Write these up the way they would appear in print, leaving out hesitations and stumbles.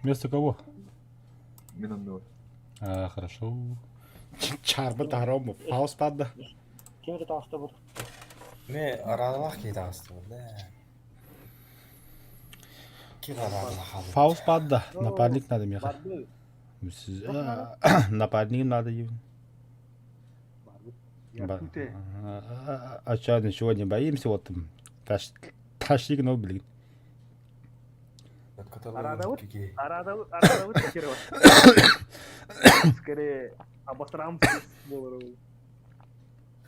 Вместо кого? Мин оннугар. А, хорошо. Чарба таһарам Фауст падда. Ким это таҕыста Мен араалаах киһи таҕыстыбын ээ. Ким араалаах хаалбыт? Фауст падда. Напарник надо меха. Барды. Напарник надо ему. Якуты. А что, ничего не боимся, вот там. Ташли, но, блин. Араадабыт? Араадабыт кирова. Скорее, обосрамся буолар.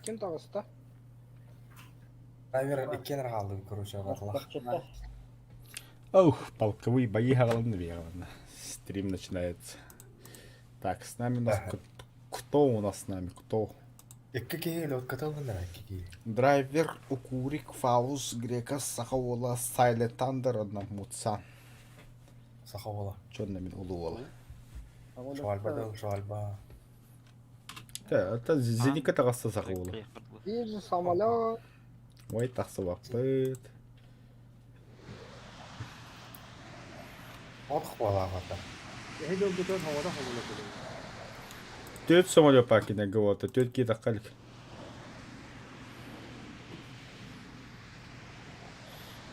Ким таҕыста? Драйвер иккиэн эрэ хааллыбыт, короче, араалаах. Ох, полковые бои наверное. Стрим начинается. Так, с нами у нас... Кто у нас с нами? Кто? Икки киһи лодката ылланар икки киһи. Драйвер, Укурик, Фаус, Грекас, Саха уола, Сайлент Тандер, одна Мутса. Саха уола. Чонна мин улуу уола. Шуальба да, шуальба. Да, это Зеника таҕыста саха уола. Биир самолет. Ой, тахсыбаппыт. От хуалаабата. Эһи дылгытын хоҕото хомуна Төрт самолет пакина говорит, төрт киһи таххалик.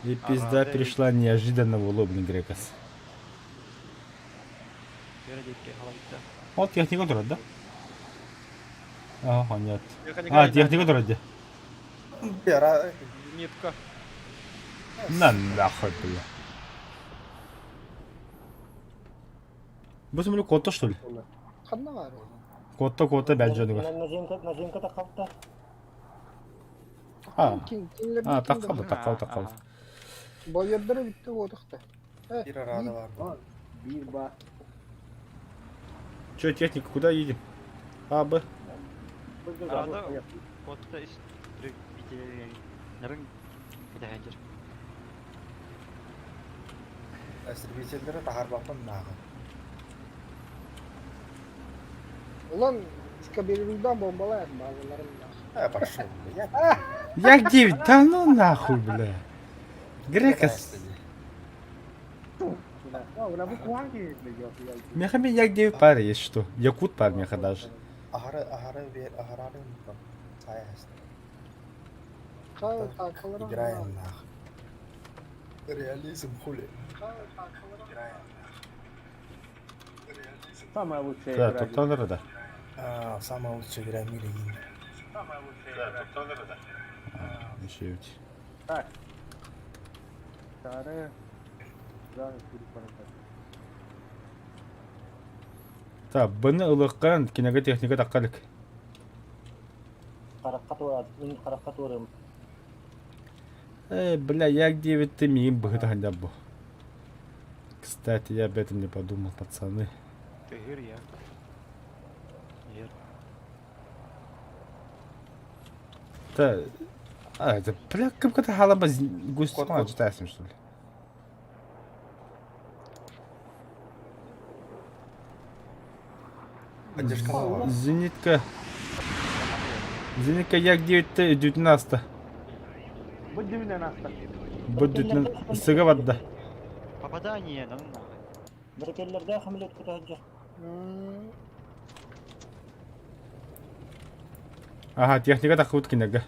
И пизда пришла неожиданно в улыбный Грекос. Вот техника турар да? Ага, нет. А, техника турар дии. Зенитка. На нахуй, бля. Бу самолет куотта что ли? Ханна баар? Куотта куотта бәлдьөнүгэр. Наземка тахалта. А, Кинилэр а, таххал, таххал, таххал. Боердара бүттэ буотахта. Биир араада баар буо. Биир ба. Че, техника, куда едем? А, Б. Арада куотта истребителлэрин кэтэһэллэр. Истребителлэри таһаарбаппын нааҕын. Улан Скаберилдан бомбалаан баалаларын Э, пошел, я Як 9? Да ну нахуй, бля. Грекос. Меха як 9 пара есть что? Якут пар меха даже. Аһары, аһары, бер, аһарары там. Сая Играем нах. Реализм хули. Играем нах. Реализм. Самая лучшая Да, игра. топтаныр да. А, самая лучшая игра в мире. Самая лучшая игра. Еще ведь. Так. Сары. Да, Так, быны ылыккан кинеге техника таккалык. Харахха туорат, мин харахха туорум. Э, бля, як 9 ты миим быһыта хандя бу. Кстати, я об этом не подумал, пацаны. Тыгыр я. Ер. Да, а, это, бля, как это халаба гусь Кот, кот. читаешь, что ли? Поддержка лава. Зенитка. Зенитка як 9 ты 19. Будем наста. Бу сыга бадда. Попадание, да ну нахуй. Бирекеллерде самолет көтөһүлдэр. Ага, техника таххыбыт кинеге.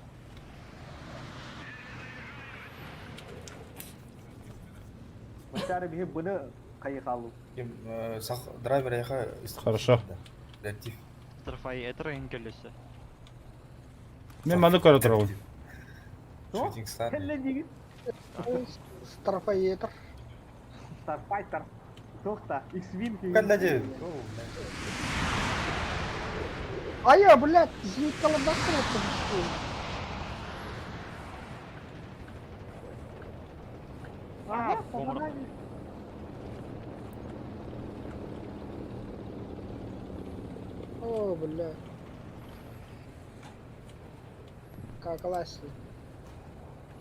Бачары биһи быны хайыхалу. Ким, сах драйвер яха. Хорошо. Реактив. Старфайтер иҥкэллэсэ. Мен маны көрө турабын. Шутинг стар. Кэллэ дигин. Старфайтер. Старфайтер. Тохта. X-Wing. Кэллэ дии. Айа, блядь, зениткалардаах кэлэттэ А, попадание. О, бля. Как классно.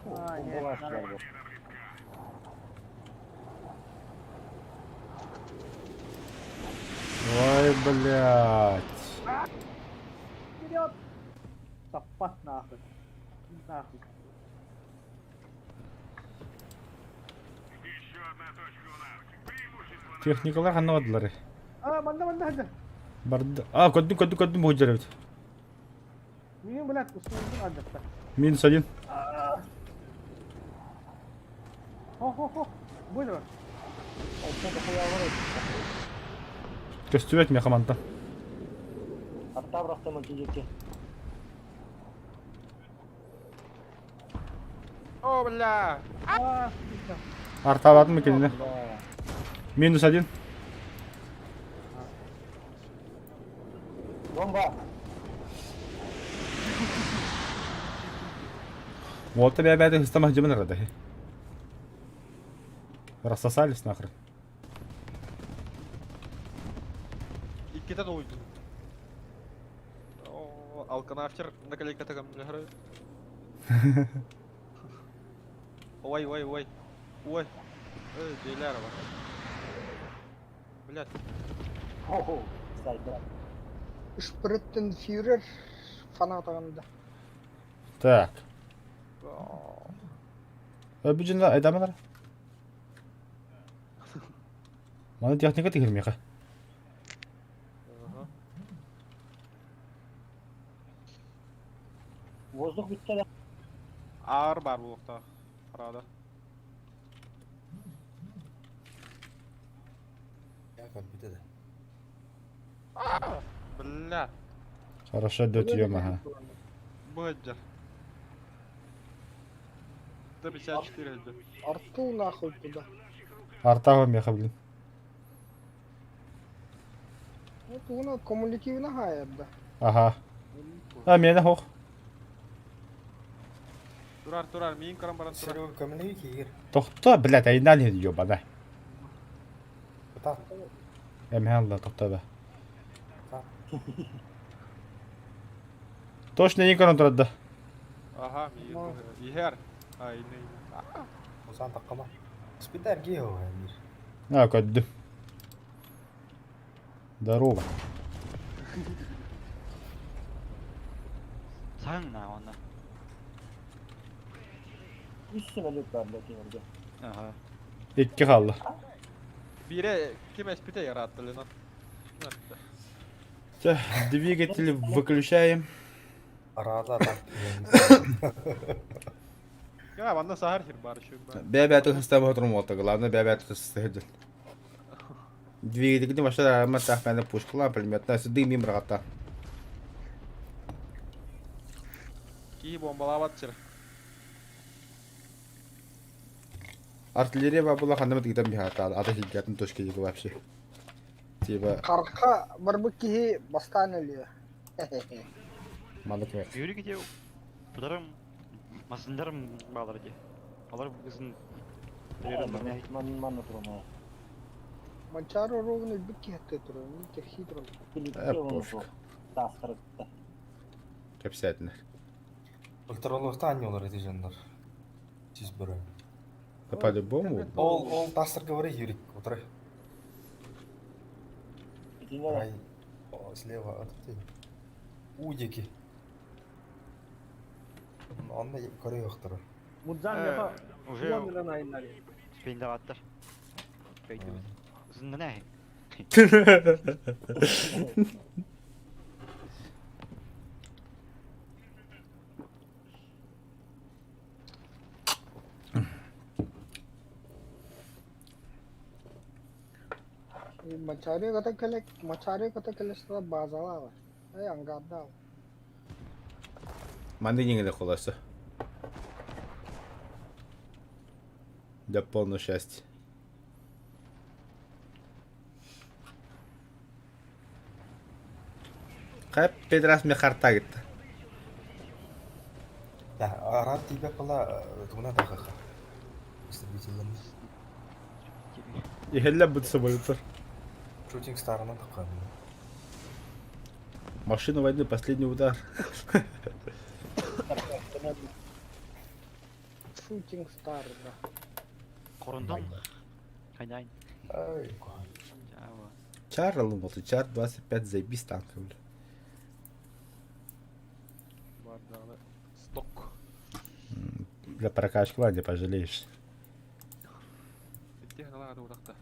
А, нет. Ой, блядь. Вперед! Топпат нахуй. Нахуй. Техникалар ханна бардылар? А, манна манна сылдьар. Барды. А, көрдүм, көрдүм, көрдүм бу эбит. Миигин, блядь, устуҥҥун алдьатта. Минус один. Хо-хо-хо. Бу Көстүбэт миэхэ мантан. Арта бырахтым диэки. О, бля! А, Арталаатым кинини. Минус один. Бомба! Вот тебе опять система где рада. Рассосались нахрен. Иккитэ долуйдум. О, алканавтер наклейката кам Ой, ой, ой. Ой. Эй, Делярова. Блядь. Хо-хо. Сайда. Шприттенфюрер фанатығында. Так. Бүжін айдамалар. Маны техника тигермеха. Ага. Воздух бүттэ да. Аар бар буолуохтаах. Рада. Я көрбүтэ да. Бля. Хорошо, дөтүйем, ага. Быджар. 154 где. Арту нахуй туда. Артава меха, блин. Вот уна кумулятивно да. Ага. А, меня хох. Турар, турар, миин көрөн баран турар. Серега көмөлөй киир. Тохто, блядь, айнан ёбана. Кытаат. Эмхалла, тохто да. Точно не көрөн турар да. Ага, миин. Иһэр. Ай, не. Усан таккама. Спитер гио мир. А, көрдүм. Здорово. Саң на онна. Үс самолет бар блядь, Ага. Икки хаалла. Биирэ ким эспите яратты Ленат. Всё, двигатель выключаем. Арада так. Я манна сахар хир бар еще. Бәбәті хыстап отырмын олты, главное бәбәті хыстап. Двигатель вообще тахмәне пушкала, пулеметная дым им рата. Ки бомбалабат сир. Артиллерия была ханама тигитен бихата, ата хиггатын точки диги вообще. Типа, Қарқа бір бұл кихи бастан өлі. мандык мек. Yürü gidiyor. Bularım masınlarım bağlar diye. Алар бүгүн Ман манна турма. Манчаро ровно бір кихи тұры, не кихи тұры. Э, пофиг. Тастырытты. Кепсәтінер. Ультаролохта аннолар эти жандар. Сиз бөрө. Да по-любому. Ол ол тастыр говори Юрик, утыры. Итинне Ай. О, слева от ты. Удики. Онна көрө yoктур. Мудзан япа. Уже Уоннан айннар. спейндаваттар. Зынна. Мачаре ката келе, мачаре ката келе сыра базала бар. Ай ангарда. Манды неңе холасы. Для полного счастья. Кай педрас ме харта гитти. Я арад тибе кыла тугуна тахаха. Истребителден. Ихелле бут самолеттер. Шутинг старынан таккан. Машина войны, последний удар. Шутинг стар, да. Корундан. Кайнайн. Ай. Жаба. Чар алын чар 25 заебись танк, бля. Бар Сток. Для прокачки, ладно, пожалеешь. Итти ханалар утакта.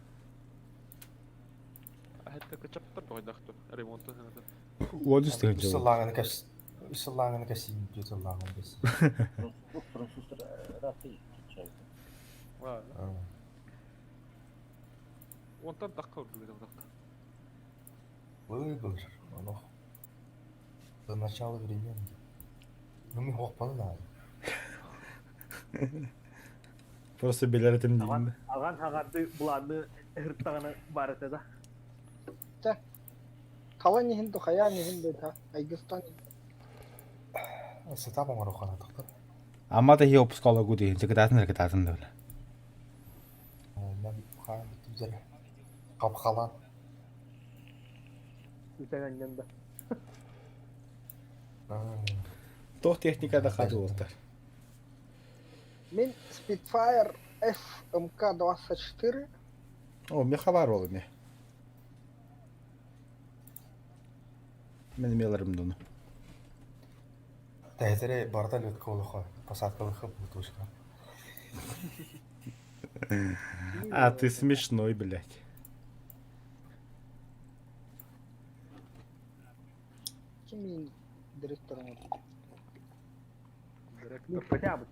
Кычаптар баҕайдахтар ремонтун саҥата. 13 Үс тыһыынча. сыллааҕыны кэс үс сыллааҕыны кэссиин, түөрт сыллааҕыны кэссиин. Француздар раты Онтон тахха ордук этэ тахха. Выбор, оно до начала времен. Ну, мы хоппаны надо. Просто билэр этим диин. Аҕан хаҕарды булааны ыһыртаҕына баар этэ да. Талан иһин тухайаан иһин да Айгыстан Сетап оҥоруохха тохтор. Ама да хи опускала гу диин, кытаатын кытаатын да бля. Мен хаан бүтүзэр. Хапхалан. Үтэн анньан да. Туох техникада хаты уолтар. Мин Spitfire FMK-24. О, меха бар ол эме. Мен эмелерим дону. Тэһэтэри барыта летка олохо, посадкалыха бутушка. А ты смешной, блядь. Ким директором? Ну, хотя бы.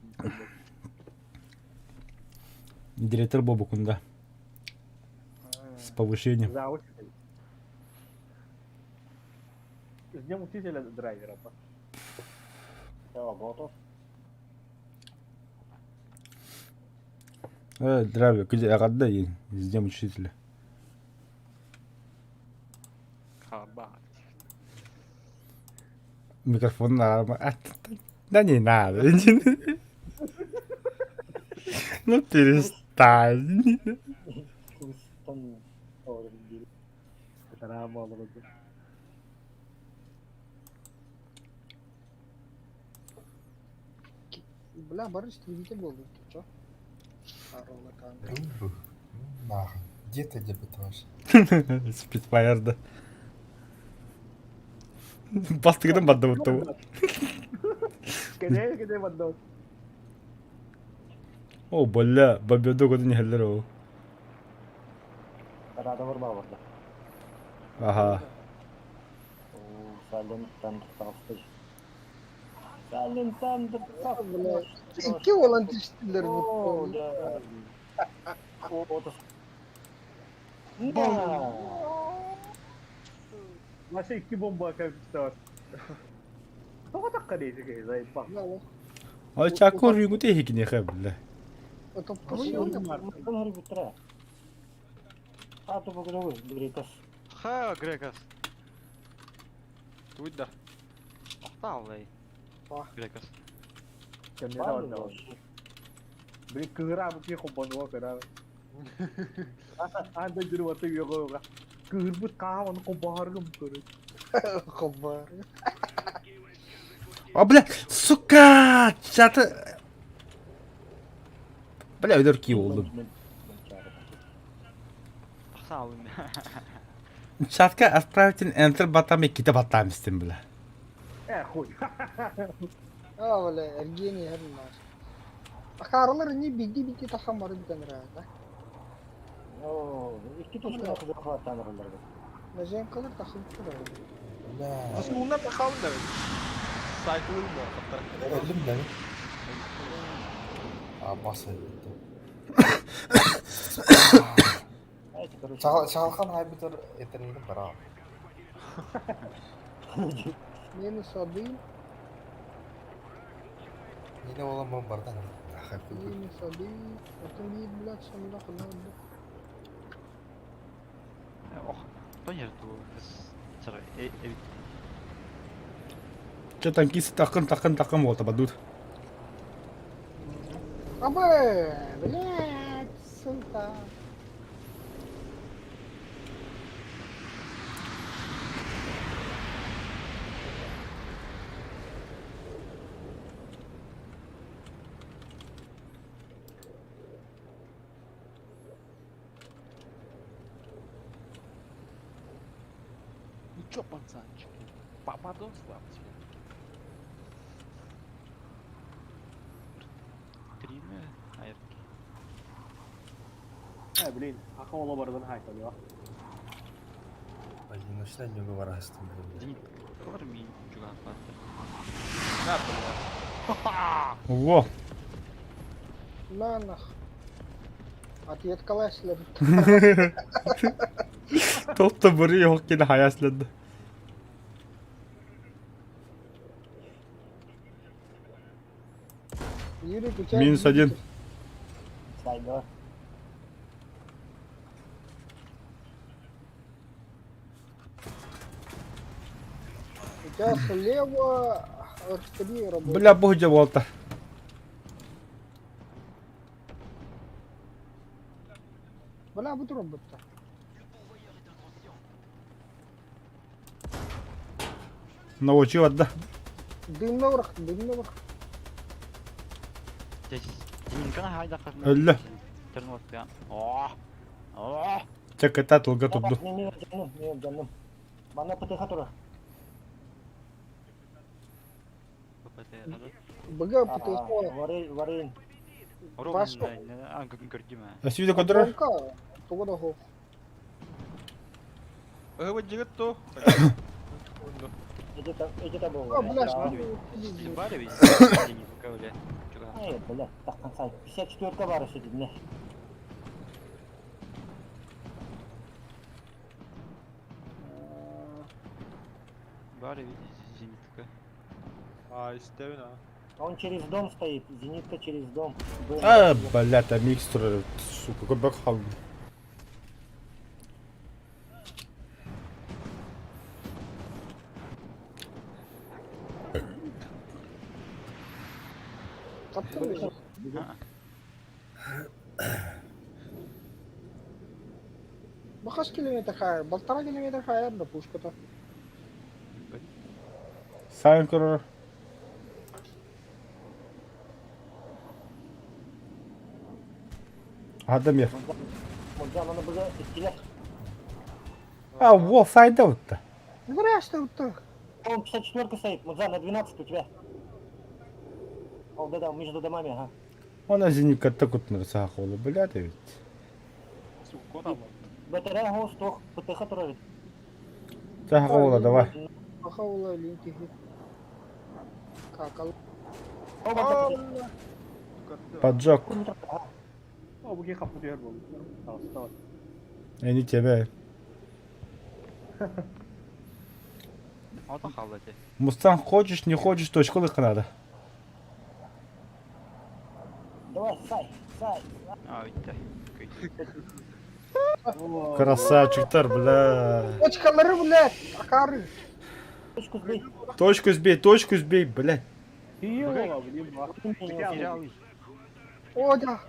Директор Бобукунда. С повышением. Завуч. С днем учителя драйвера. Готов. Драйвер, где ин, с днем учителя. Хаба. Микрофон на... Да не надо. Ну перестань. Бля, Борис, ты видел был, ты чё? Нахуй. Где ты, где вообще? Спитфайр, да. Бастыгынан бадда бутта. Кеде, кеде бадда. О, бля, бабеду году не хеллер. Рада бар барда. Ага. Silent Thunder таҕыста. Silent Thunder Бля, икки уолан түстүлэр О, бу. да. О, Да. Маша икки бомба кәбістер. Тоға таққа дейсі кей, зайпақ. Ой, чакор югу те хикне хэ, бля. Это Ато богдогу, Грекас. Ха, Грекас. Туй да. Охталлай. Грекас. Блин, кыгыра бу ки хобонуа кыра. Анда жүрүп атып йогога. Кыгырбыт кааманы кобааргым көрөт. Хобар. А, бля, сука! Чаты... Бля, өдөр ки болдум. Охталлай. Чатка отправить enter батами ките батам истим, бля. Э, хуй. А, бля, Евгений Herмаш. Ахаралар не биди биди тахам бары бүтән рада. О, икки тушка хватаныр. Наженкалар тахым турар. Бля. Асылынан тахалын да. Сайтлын да таптар. Өлдүм да. А, баса кетти. Чалхан хайбитер этеринген бара. Минус один, Нене olan бардан. минус один. Атын бит, блядь, сонда кылады. Ох, тонер ту. Сара, э, э. Че танкисты такын такын такын болта бадут. Абы, блядь, сука. Ну чё, пацанчики, попадос вам сегодня? Триме, айрки. Э, блин, аха ола бардан хайталıyor. Одиночнай ньугу бараһыстым били. Зениткалар миин чугаһаппаттар. На, бля. Во! На нах. Ответкалай силер. Тот-то бuri yok yine hayaslandı. Юрик, у тебя... Минус один. Сайдор. У тебя слева R3 работает. Бля, бу болта. Бля, бу работа. Научил отда. Дымно врах, дымно врах. Зенитканы хайдаққа. Өллө. Тернот я. О! О! Чаката тылга турду. Мен жаным, мен жаным. Бана ПТХ тура. ППТ. БГ, ПТС. Варин, варин. Пашка. Көрдүм. Өсүйді көдірі. Туга да хоп. Ы, жигит то. Эти там А, бля, что Бар ведь зенитка бля. Чуга. Ай, бля, так конца. 54 бара сидит, не. Бар ведь зенитка. А, истебин а. Он через дом стоит, зенитка через дом. Дом. А, бля, там микстер, сука, көбек қалды. Таптым. Бу хас километр хайыр, полтора километр хайыр да пушка-то. Сайн көрөр. Адам я. Мурзан, оны бұға истилер. А, во, сайда вот-то. Зря что вот Он 54 стоит, Мурзан, на 12 у тебя. Ол, да-да, между домами, ага. Она зенитка так вот нарсах олы, бля, ты ведь. Сука, там. БТР гост, тох, ПТХ тура ведь. Сахола, давай. Ахаула линки. Какал. Оба, Поджог. О, бу кихи хаппы түһэр буолбут. Таҕыста. Я не тебя. Ото қалды те. Мустанг хочешь, не хочешь, точку лыка надо. Давай, сай, сай. А, битте. Красавчиктар, бля. Точкалары, блядь, акары. Точку сбей. Точку сбей, точку сбей, блядь. Тиийэ блин, ба. О, да.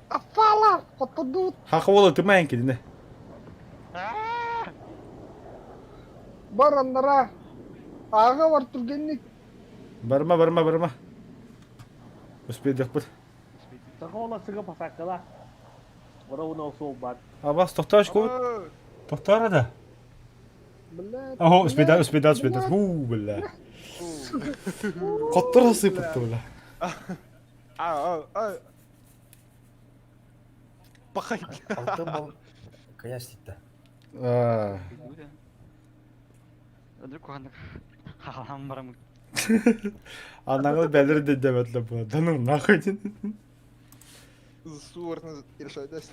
Афала, хотодут. Хахвола, ты маленький, да? Бараннара. Ага бар түргенник. Барма, барма, барма. Успей дехпут. Сахола сыга пасаккала. Бара уна суол бар. Абас, тохташку. Тохтара да. Блядь. Ого, успей, успей, успей. Ху, бля. Коттор сыпатты, бля. А, а, а. Пахай. Алтын бол каяс титте. А. Халам барам. Анаңы бәлер де дәбәтле бу. Да ну нахуй. Суырны решать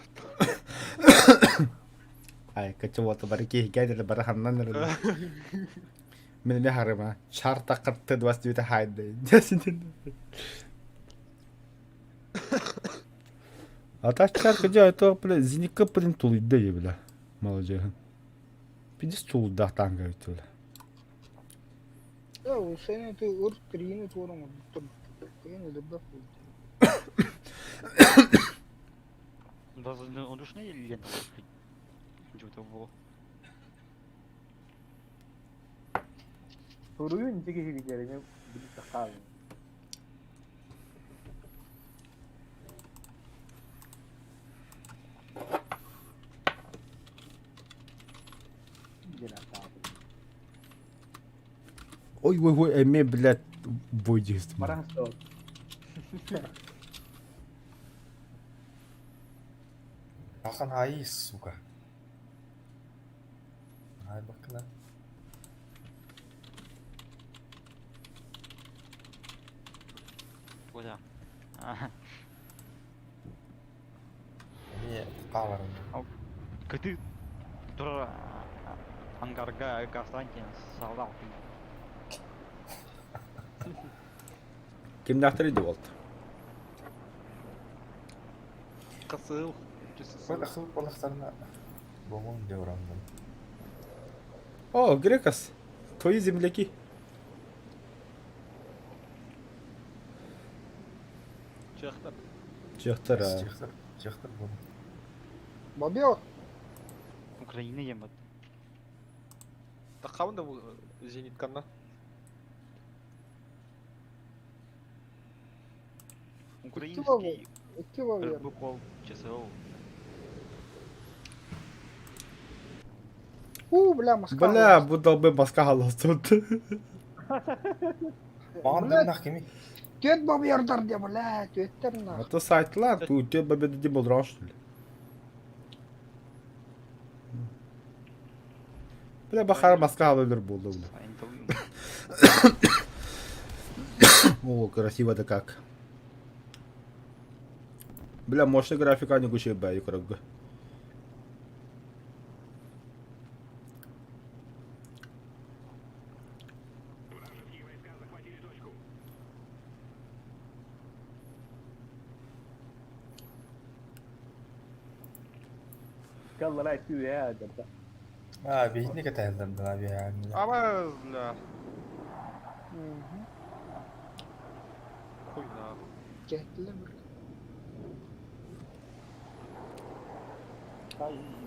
Ай, качы барики хикәйдер бара ханнан нер. Мен не харыма. Чар тақыртты 29 хайды. А так чар где это, бля, зенитка, блин, тулыйды, бля. Молодец. Пиздец тулда танга ведь, бля. Я, сен ты ыр трини турам. Кыйын өлөрбөк. Воздушный лента. Что-то было. Туруйун тиги хигитерине билip тахаал. Ой, ой, ой, эме, блядь, бойдист. Барахсто. Ахан ай, сука. Хаайбаккына. Куда? Эмиэ хааларын. Кыты турар ангарга газтан диэн саалаах Кимнээхтэрий да буолта? Кысыл. Кысыл буоллахтарына буолуон диэбэрэҥҥин. О, Грекос, твои земляки. Чехтар. Чехтар, а. Чехтар, чехтар буолуо. Бобер. Украина диэн бат. Таххабын да бу зенитканна. Украинский Икки бобер. Букол ЧСО. У, бля, Москва. Бля, бу долбы Москва халастыбыт. Маған Бля, дымнах кими? түөрт бобердар диэ, бля, түөртэр А нах. то сайтлар, ту те победы не был что ли? Бля, бахар Москва халалар буолла, бля. О, красиво-то как. Бля, мощная графика, не гучи, бля, и يلا لا يا هذا. Аа, биһини кэтэһэллэр да биһиги. Абаз, бля. Хуй нахуй. Кэһэтилэр бля.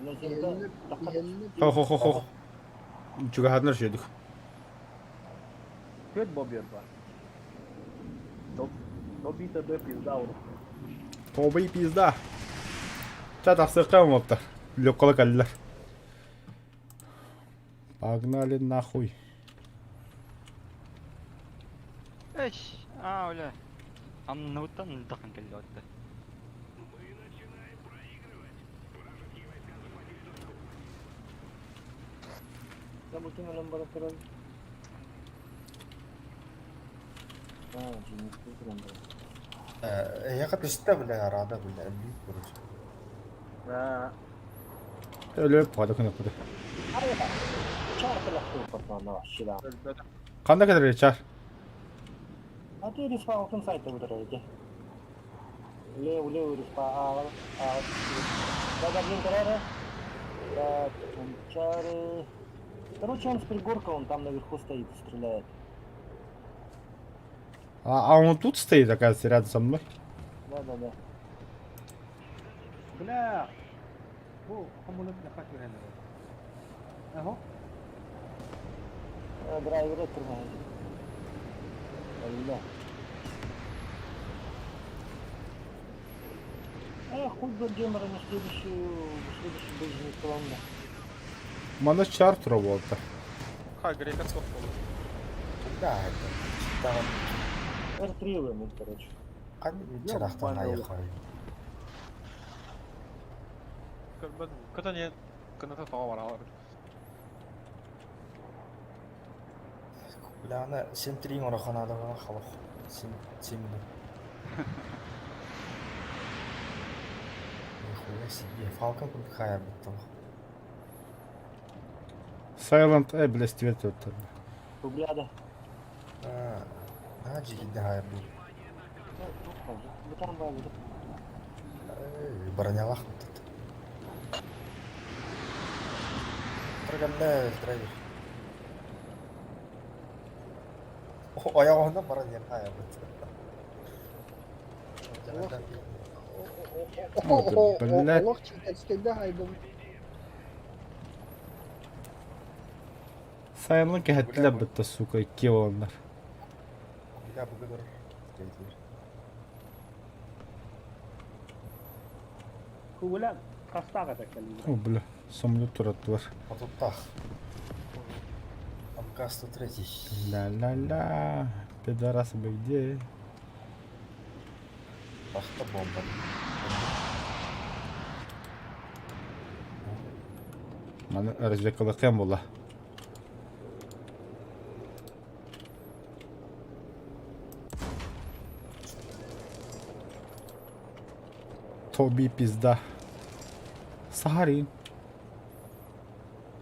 На земле. Иһэллэр, иһэллэр. Хо-хо-хо-хо. Чугаһатынар шедік. Түөрт бобер бар. Добита до пизда урут. Тобой пизда. Ча тахсыqqa оптар. Лөккола каллар. Погнали нахуй. Эш, а, бля. Анныбыттан тахан кэллэ отта. Я бу ким өлөн барып турар. А, зенитка туран барар. Эйиэхэ түстэ бля, арада бля, өлүү короче. Аа, Өлөп пада күнэ пада. Чар лахты патана вообще да. Канда кадыр чар. А ты респа алтын сайта выбирай, где? Левый, левый респа, а, а, да, да, блин, карара. Так, чары. Короче, он с пригорка, он там наверху стоит, стреляет. А он тут стоит, оказывается, рядом со мной. Да, да, да. бля. Бу хамулет нахак түһэллэр. Аһо. Драйвер турмай. Алла. Э, хуй бы гемора на следующую, следующий ближний колонна. Мана чар тураболта. Хай, грека сох буолла. Да, это. Там R3 өлөмүн, короче. ханнык чарахтан айхай. Көтөн не кыната тоҕо баралар. Бля, аны сен три ороханада халах. Сен сен. Нихуя себе, Фалкон курдук бутта. Silent, э, бля, стверт вот. Бля, да. Аа, аа жигидде хая бу. Бутан бар, бутан. Бронялах бутта. Программда драйвер. Аяғында броня хая бутта. Блядь. Олох читерскэйдэ хайдым. Silent кэхэттилэр бытта, сука, икки оланнар. Бля, бүгүн Хула хастаага таккаллар. О, бля, самолет тураттылар. Отуттах. МК-103. Ля-ля-ля, пидорасы вы где? Пахта бомба. Маны разведкалыаххыан буолла. Тоби пизда. Сахарин.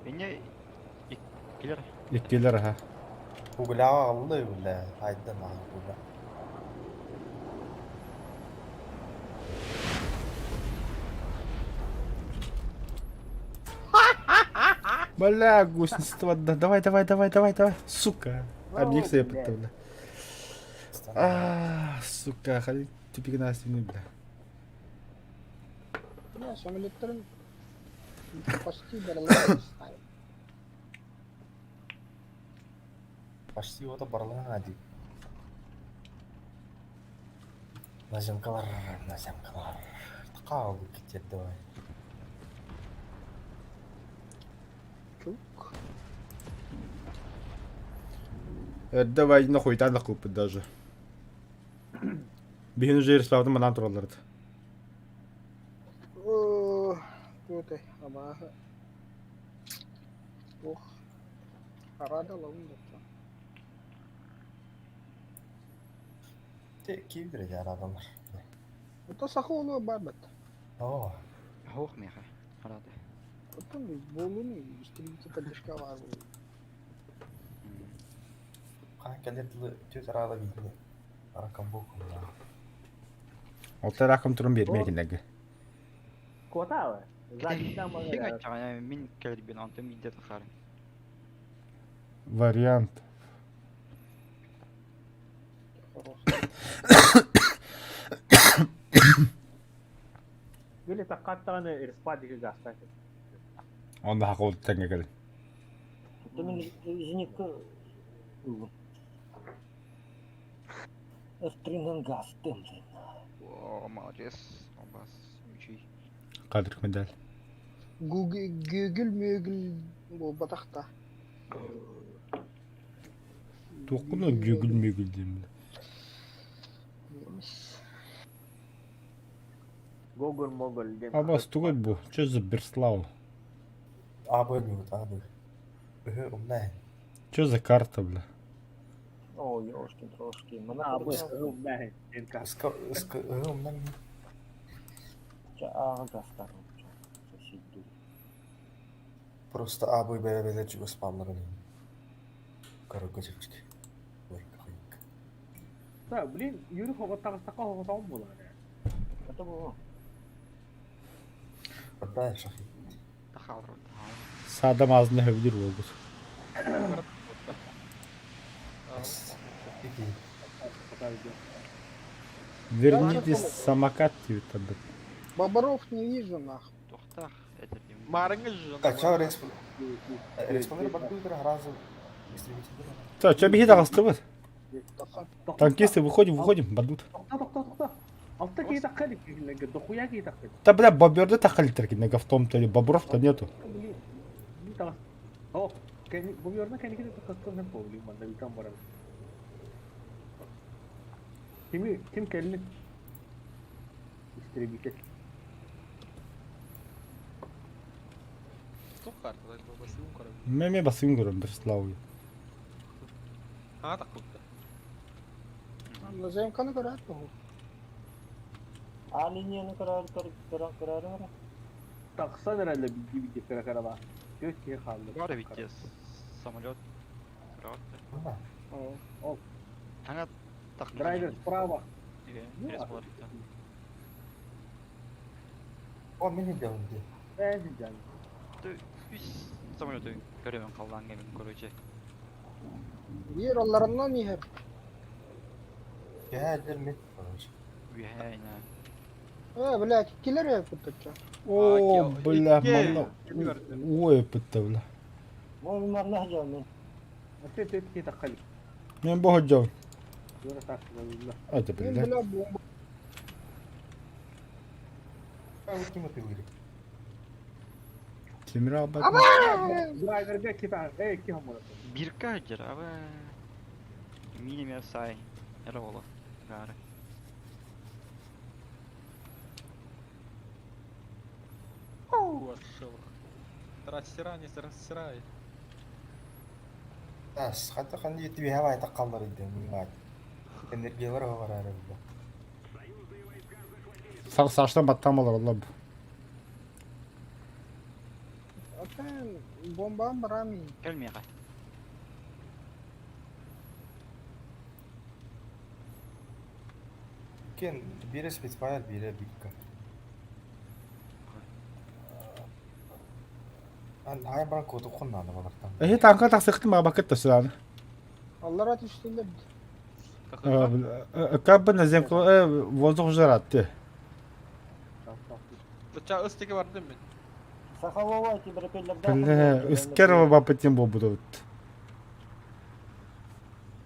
Инне иккилер. Иккилер аха. Угляға алды бля, айдан ағыл Бля, гусеница, да, давай, давай, давай, давай, давай, сука. Объект себе подставляю. А, сука, ходи, тупик на стену, бля. Не, самолеттарын почти баралар. Почти ота барылған әдей. Наземкалар, наземкалар. Қалып кетеді давай. Чук. Давай, нахуй, та нахуй даже. Биһин уже респавны манан тураллар. Туотай, абааһы. Ох. Арада лаун да. Те киіп адамдар. Это саха олуа баар бат. О, Хоох миэхэ. Арады. Потом буолуну истребитель поддержка баар буолуо. қан кәлер дылы төт арада бейді. Аракан бокум да. Олтар акым турун бермей кинеге. Куотаалы. Задница Хин ачаҕа мин кэлбин онтон биирдэ тахарын. Вариант. Или таккаттаҕына респа диги гаста. Он да хакыл теңге кел. Это мен зенитка ыллым. F3 газ тым, блин. О, молодец. Обас. Үчүй. Кадр медаль. Гүгүл мөгүл буолбатах да. Туохкуну гүгүл мөгүл дейм. Немис. Гогол могол дем. Абас тугой бу. Че за Берслау? Абы не абы. Үхі, умнай. Че за карта, бля? О, ёшкин трошки. Мына абы умнай. НК. Ысқы, ысқы, үхі, умнай. А, газ короче. Сосед Просто абы бәрі чуго спамларын. Короче, чепчик. Ой, какой. Да, блин, Юрий хоҕоттаҕыстакка хоҕотоҕум буолар. Это было. Подай шахи. Тахалар. Садам ağzına hövdür болбут. Иди. Верните самокат тебе тогда. Бобров не вижу нахуй. Тохтах. Это Марыңы жын. Так, чао, респон. Респонер бардылдыр разы истребитель. Так, че беги тағысты Таха. Танкисты, выходим, выходим, бадут. Тохта, тохта, тохта. Алта киһи тахха илик, дохуя киһи тахха. Да, бля, боберды тахалитер, в том-то ли, бобров-то нету. Блин. Не таҕас. О, кэни бу yorna кэни кити таххаттан хеп блин, манна бүтэн барар. Кими ким кэлли? Истребитель. Тух картадан басыгын көрөм. Меме басын көрөм Берслау. А, тахпытта. Наземканы көрөөт бу. А линияны көрөр көрөр көрөр. Тахсан эрэллэ биди биди кыра кыра Төт киһи хаалла. Бары битте самолет. Правда. О, Хаңа тах. драйвер справа. Рес болар. О, мен де онды. Бәйін жан. Үс самолеты көрөмөн калган кемин короче. Биир олларынан иһэр. Я дер мен. Короче. Үйәйна. Э, блядь, килер э путача. О, бля, икки. мана. Ой, пытта, бля. Мол марна жамын. Төт төт киһи тахха илик. Мен бу ходжон. Юра тахса. Это, Мен бля. бля бомба. А вот ким ты Темир абат. Драйверге киһи эй киһи хоммора. Бирка жер аба. Минеме сай. Эре боло. Гары. Оу, отшел. Рассирай, не рассирай. Тас, хата ханна түһэ баайта қаллар иде, миңа. Энергиялар бар бу. Саштан баттан болар олла бу. Опять бомбам барами. Кел миэхэ. Кен бире спецфайр, бире бикка. Ан ай баран коту коннаны балартан. Эһи танка тахсыктым бакыт төсүләне. Аллар түштүлөр. Как бы на землю воздух жаратты. Быча ыстыгы бардым мин. Сахалова эти брепеллерде. Бля, ыскер бапытын бобудут.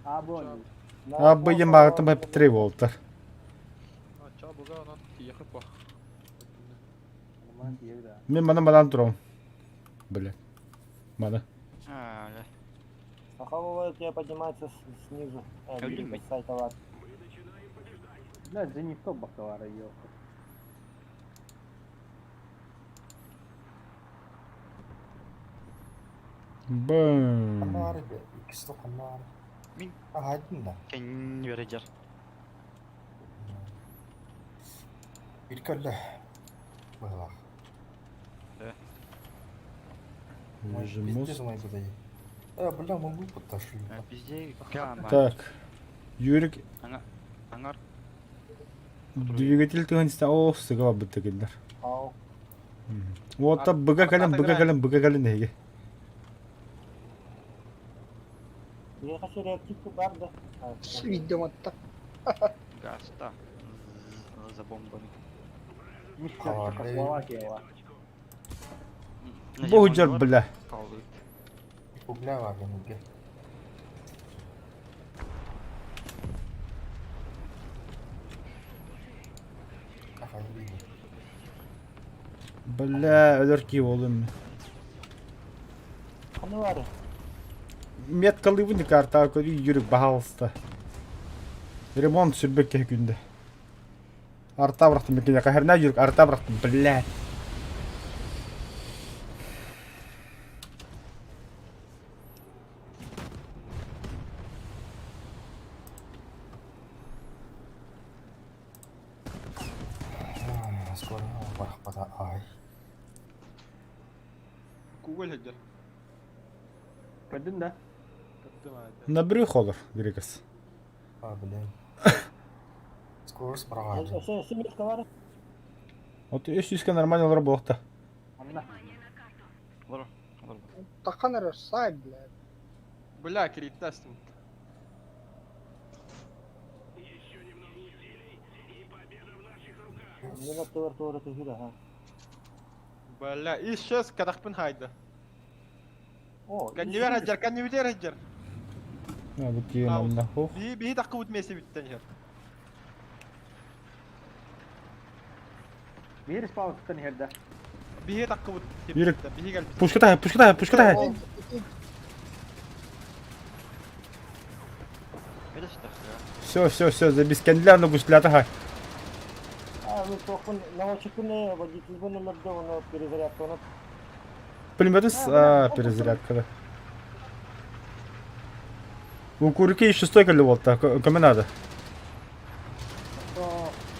А бу они. А быйын багытын бап три волтар. Ача буга онан тиехи по. Нормально тиеби да. Мен мана манан турам. Бля. Мана. А, бля. Сахалова тебя поднимается снизу. Калим. С сайта лад. Бля, зенитка бакалара ёлка. Бым. Каннары бе, икisi каннары. Мин- Ахадын да. Кэннибэр дьар. Bir kölle. Быһылах. Жмус. Пиздец мой будай. Э, бля, могу подташу. Везде каан бар. Так. Юрик Аңар. двигатель тыгын о сыгыла бытыгындар. Ау. Вот та быга кален быга кален быга кален неге. Я хочу реактивку бар да. А, Видео так. Гаста. За бомбами. Мистер Чехословакия. ва. Бу жар бля. Калды. Угля var benim gel. Kafayı bildim. Бля, өлөр ки болдум. Ну ладно. Меткалы не карта көрü Юрик бахалыста. Ремонт сүрбек күндө. Арта бырактым мекене кахарна Юрик арта бырактым, бля. Скоро барахпата ай. Кугөл хеджер. Көрдүн да? Каттым айды. На брюх олар, Грикас. А, блин. Скоро справа. Семечка бар. Вот үс үске нормально олар болуқта. Анна. Олар. Олар. Тахан сайт, блядь. Бля, кириттастым. Мен аттылар тура түһүрэ, ха. Бля, исчез кадахпын хайды. О, Каннивер хеджер, каннивер хеджер. А, бу киен онна. Хох. Би би такы үтмесе биттен хер. Бир спал туттан херде. Би такы үт. Юрик. Би гел. Пушка тахы, пушка тахы, пушка тахы. Это что? Все, все, все, забис кендлер ну гусля тахы. А, ну тохун, наводчикны, водитель бун лорде, он перезарядка, он Пулемет с а, перезарядка, да. У курики еще стойка ли вот так, кому надо.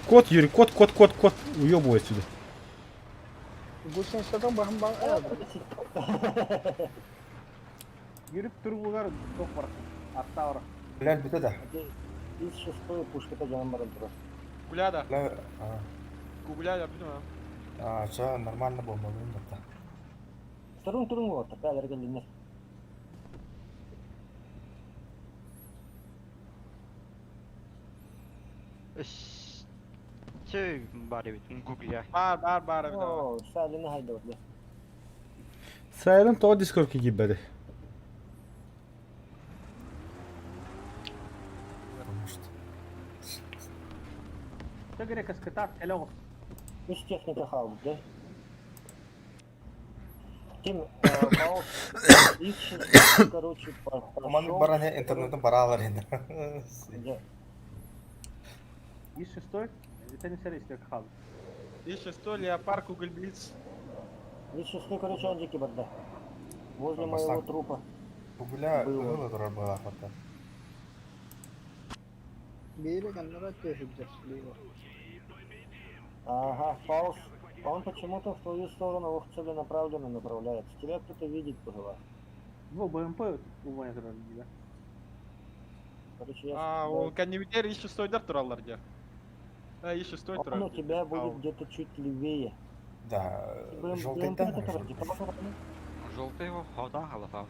Кот, Юрий, кот, кот, кот, кот, уебывай сюда. Гусеницадан баһын бар. Yürüp турбугар тох бар. Атта бар. Бля, бите да. Из шестой пушка-то жаным баран тура. Гуля да. Бля, а, Гугля я билмем. а, ча нормально болмады да. Турун турун вот, такая келдине. Чö бар бит. Гугля. Бар бар бар. О, сәлini хайда бля. Сайрын то дискорд gibi. Потому что. Тегере каската эле Үс техника халды, да? Ким, хаос, из шестой, короче, Команда пошел. баране интернеттен баралар енді. Да. Из шестой. Это не сервис как хал. Исчез то леопард Google Blitz. Вещество, короче, андики барда. Возле моего трупа. Бугуля Было. ыла турар быһаахата. Биири каннара түһүдэр слева. Ага, Фаус. Он почему-то в твою сторону ох, целенаправленно направляется. Тебя кто-то видит, была. Ну, БМП у меня турар да. Короче, я... А, ол кэннибитигэр ис шестойдар тураллар дьэ. А, ис шестой Он турар. у тебя будет Ау. где-то чуть левее. Да, БМ, желтый БМП танк, это желтый. Желтый его, хода, халафаус.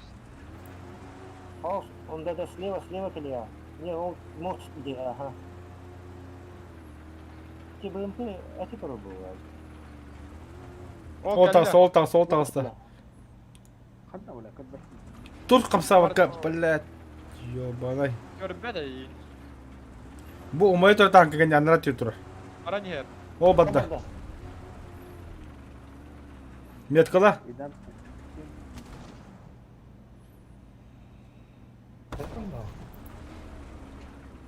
Фаус, он да-да слева, слева колея. Не, он мост где, ага. Те БМП, а ты пробовал. Ол Ол кэллэ. таҕыста, ол таҕыста, ол таҕыста. Ханна бля, когда. Тур хамсаабакка, блядь. Ёбаный. Көрбөт эй. Бу умайа турар танка кэннэ аннара түһэ турар. Баран иһэр. Ол барда. Меткала. Идан. Это да.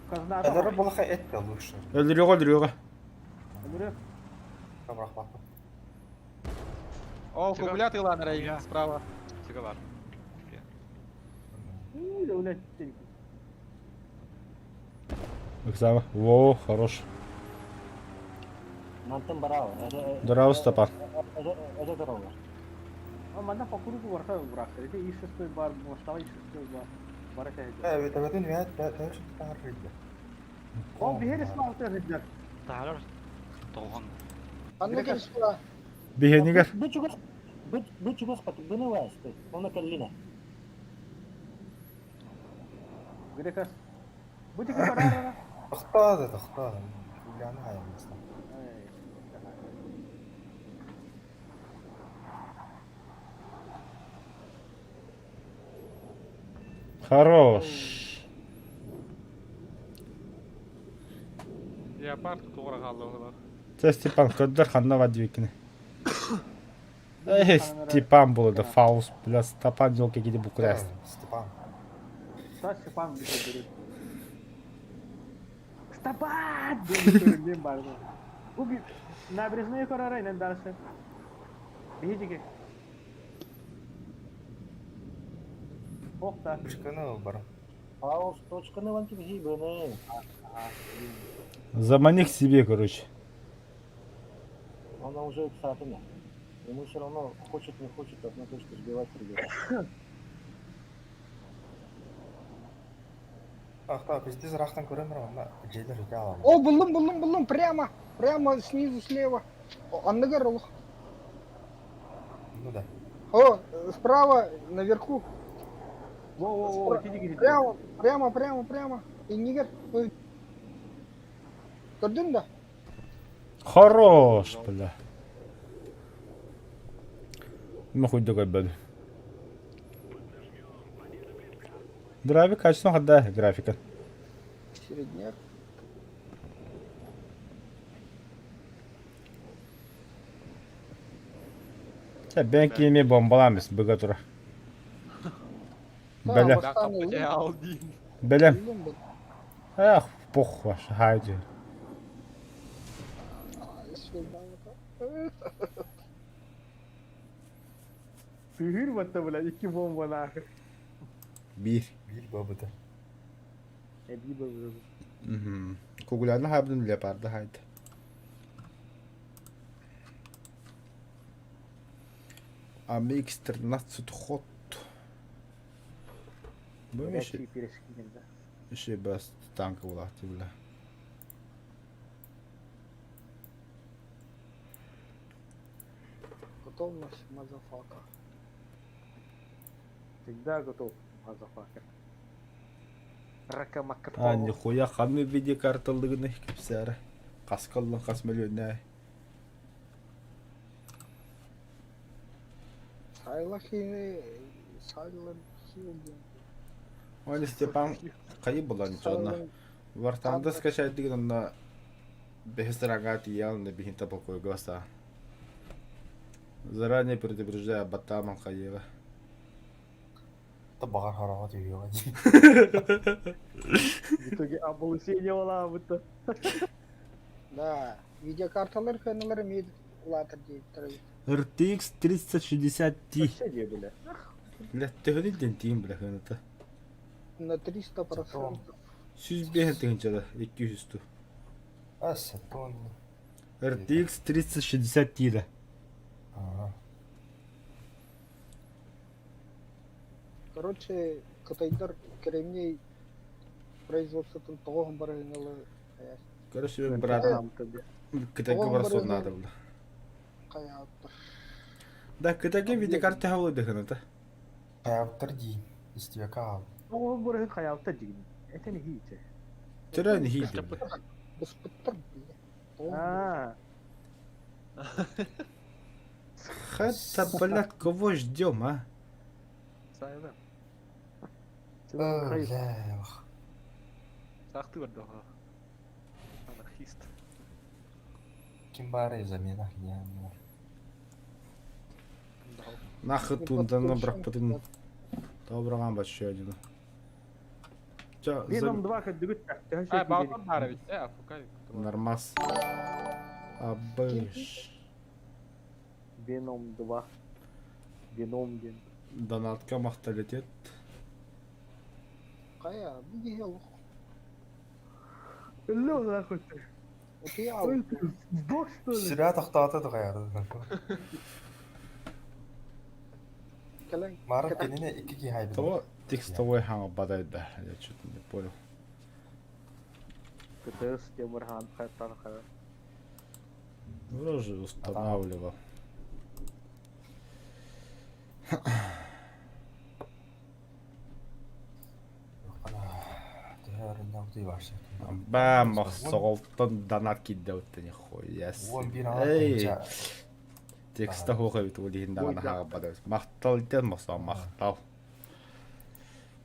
Казна. Элара булаха это лучше. Өлүрүөҕэ, өлүрүөҕэ. Өлүрүө. Kabrak Ол Тыга. кугуля тылаан эрэ Кугуля. справа. Тыга бар. Уй, блядь, Оксана. Во, хорош. Мантан барал. Здорово, Степан. Это, это дорога. А манна по кругу барта брак. Это и шестой бар, может, и шестой бар. Бар это. Evet, evet, evet, evet, evet, evet, О, биһири смалты рыддар. Тахалар тоҕон. Ханна кэлсэ Биһиэнигэр. Бы чугас, бы, бы чугас, бынылась ты. Он на коллина. Грекас. Бутик барара. Тохтоо, тохтоо. Кугляны хайаммыста. Хорош. Леопард туора хаалла Це Степан, көрдөр ханна бар диэбиккини. Эй, Степан буолла да Фаус, бля, Степан дьолго киһи букурэс. Степан. Та Степан бит Степан! Диэн бар. Бу би набережная көрөр инен дальше. Биһиги. Охта. Пушканы бар. Фаус, точка на ванки быны. Замани к себе, короче. Он уже к сатане. Ему все равно, хочет не хочет, одну точку сбивать придется. Ах, та, пиздец, рахтан көрөмөр онна жейлер өтө алам. О, буллум, буллум, буллум, прямо, прямо снизу слева. О, Анныгар олох. Ну да. О, справа, наверху. Во-во-во, тиги. Прямо, прямо, прямо, прямо. Иннигер. Көрдүн да? Хорош, бля. Ну хоть догадали. График, качество хода, графика. Середняк. Чэ, бэйэн киими бомбаламыс быга тура. Да, Бэлэ, бастаан ыллым. Алдин. бэлэм. Ыллым бу. Эх, пох ваш, хайди. Тыгыр батта, блядь, икки бомба нахуй. Биир. Бил бабыта. Эби бабы. Кугуляны хабдын леопарды хайд. АМХ-13 ход. Бу Блядь, еще перескинем, да. еще бас танка була бля. Готовность, мазафака. Всегда готов, мазафакер. Ракамака. А, нихуя ханны виде карталыгны кипсәре. Каскаллы кас миллионнай. Silent Hill, Silent Hill диэн. Оны Степан кайы булан чонна. Silent Вартанда скачать деген онна бехестрага тиял на бихин тапокой госа. Заранее предупреждаю Батаман Хаева. Та багар харага түйөҕө. В итоге облысение была будто. Да, видеокарталар фенелер имеет. Улаатар диэбиттэр эбит. RTX 3060 Ti. Өссө диэбилэ. Бля, төһөнү дентиим бля хыната. На 300%. 105 тыһыынчада 200 ту. Ас, тон. RTX 3060 Ti да. Ага. Короче, кытайдар кремний производствотын тоҕо барыһыҥалы Короче, брат, Кытайга Тоҕо барар барыһын наада була. хайааттар. Да, Кытайга видеокарта хавлы дыханата. Хайаптар дии. Истибэкэ аал. Оҕо барыһын хайаалта дигин. Этен иһиичэ. Төрөн хиди. Быспыттар бile. Тоҕо Аа. Хата, блядь, кого ждем, а? Сайда. Бля. Сахты бар Анархист. Ким бары замена я. Нахы тунданы бырахпытын. Добраған бачшы один. Ча, Веном 2 кырдыгыт А, Балтар баар эбит. Э, Афукай. Нормас. Абыш. Веном 2. Веном диэн. Донатка махталитет. Хайа, бу киһи олох. Өллө нахуй. Утуйа ал. Сдох что ли? Сүрэ тохтоото дугайары. Кэлэн Мары кинини икки киһи хайбыт. Того текстовой хаңа бадайда. Я что-то не понял. КТС Темирхан Хайтан Хай. Вроде устанавливал. Бам, соҕолтон донат киирдэ нихуя Уон биир Эй, аҥаар текста хуха бит улиһин даҕаны хаҕабада. Махтал ден мохсоо махтал.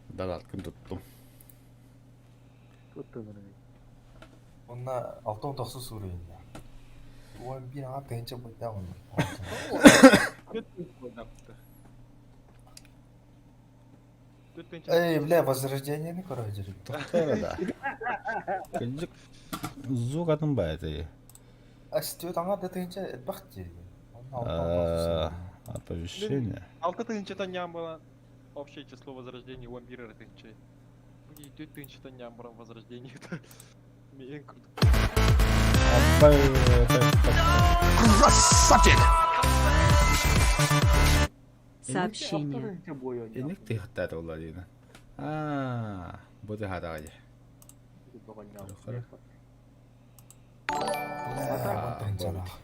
Донаткын туттум. Туттун. Онна алтан тохсус суруйун. 11 аҥаар тыһыынча быйда онно. Эй, бля, возрождение короче. Тоқтора да. Кырдьык звук атын баайтай. Астүөт аҥаар да тыһыынча элбэх дии. Онно алтан тохсус. Оповещение. Алта тыһыынчатан ньаам буолан общее число возрождений 11 тыһыынча. Бу 4 тыһыынчатан ньаам баран возрождение. Миэн курдук. Абай, Красавчик! Сообщение. Эник тыһыттаата буолла диина. Аа, бу тыһаатаҕа дии. Бля, тыһыынчалаах.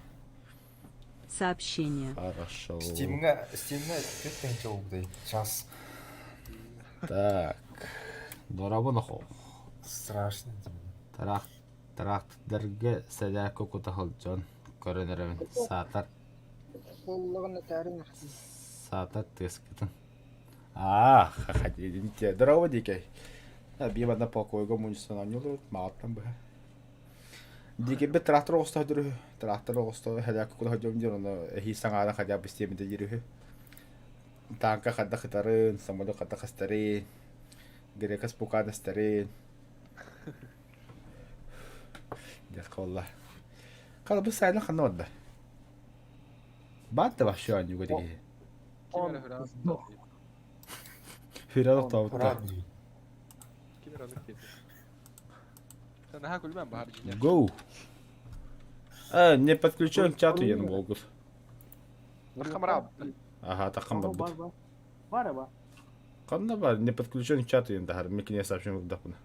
Сообщение. Хорошо. Стимҥэ, Стимҥэ 4 тыһыынча угдай. Час. Так. Дорабын охо. Страшно. Тарах тарахтарга сэлээккэ кута сылдьан көрөн эрэбин. Саатар буоллаҕына этээрин саатар тыаскытын. Аа, ха-ха, диэдинте. Здорово, дикэй. Бии манна покойга мунньустан оонньуулур, маҕаттан быһа. Дикэйбит трактор оҕуста үһү. Трактор оҕуста сэлээккэ кута сылдьабын диэн, ону эһии саҥаара хотя бы истиэмитэ диир үһү. Тааҥка хайдах ытарын, самолет хайдах эстэрин, грека спукаан эстэрин. Диэххэ буолла. Хала бу сайына ханна барда? Баар да вообще оонньууга дии. Ким эрэ хүрэ Сдох. Хүрэ тохтообуттар. Ким эрэ оннук диэтэ. Наһаа күлүмэн баһар дьиҥэр. Go! А, не подключен к чату диэн буолгут. Тахамара. Ага, таххан барбыт. Бар бар бар. Ханна бар, не подключен к чату диэн таһар. Микине сообщение булдахпына.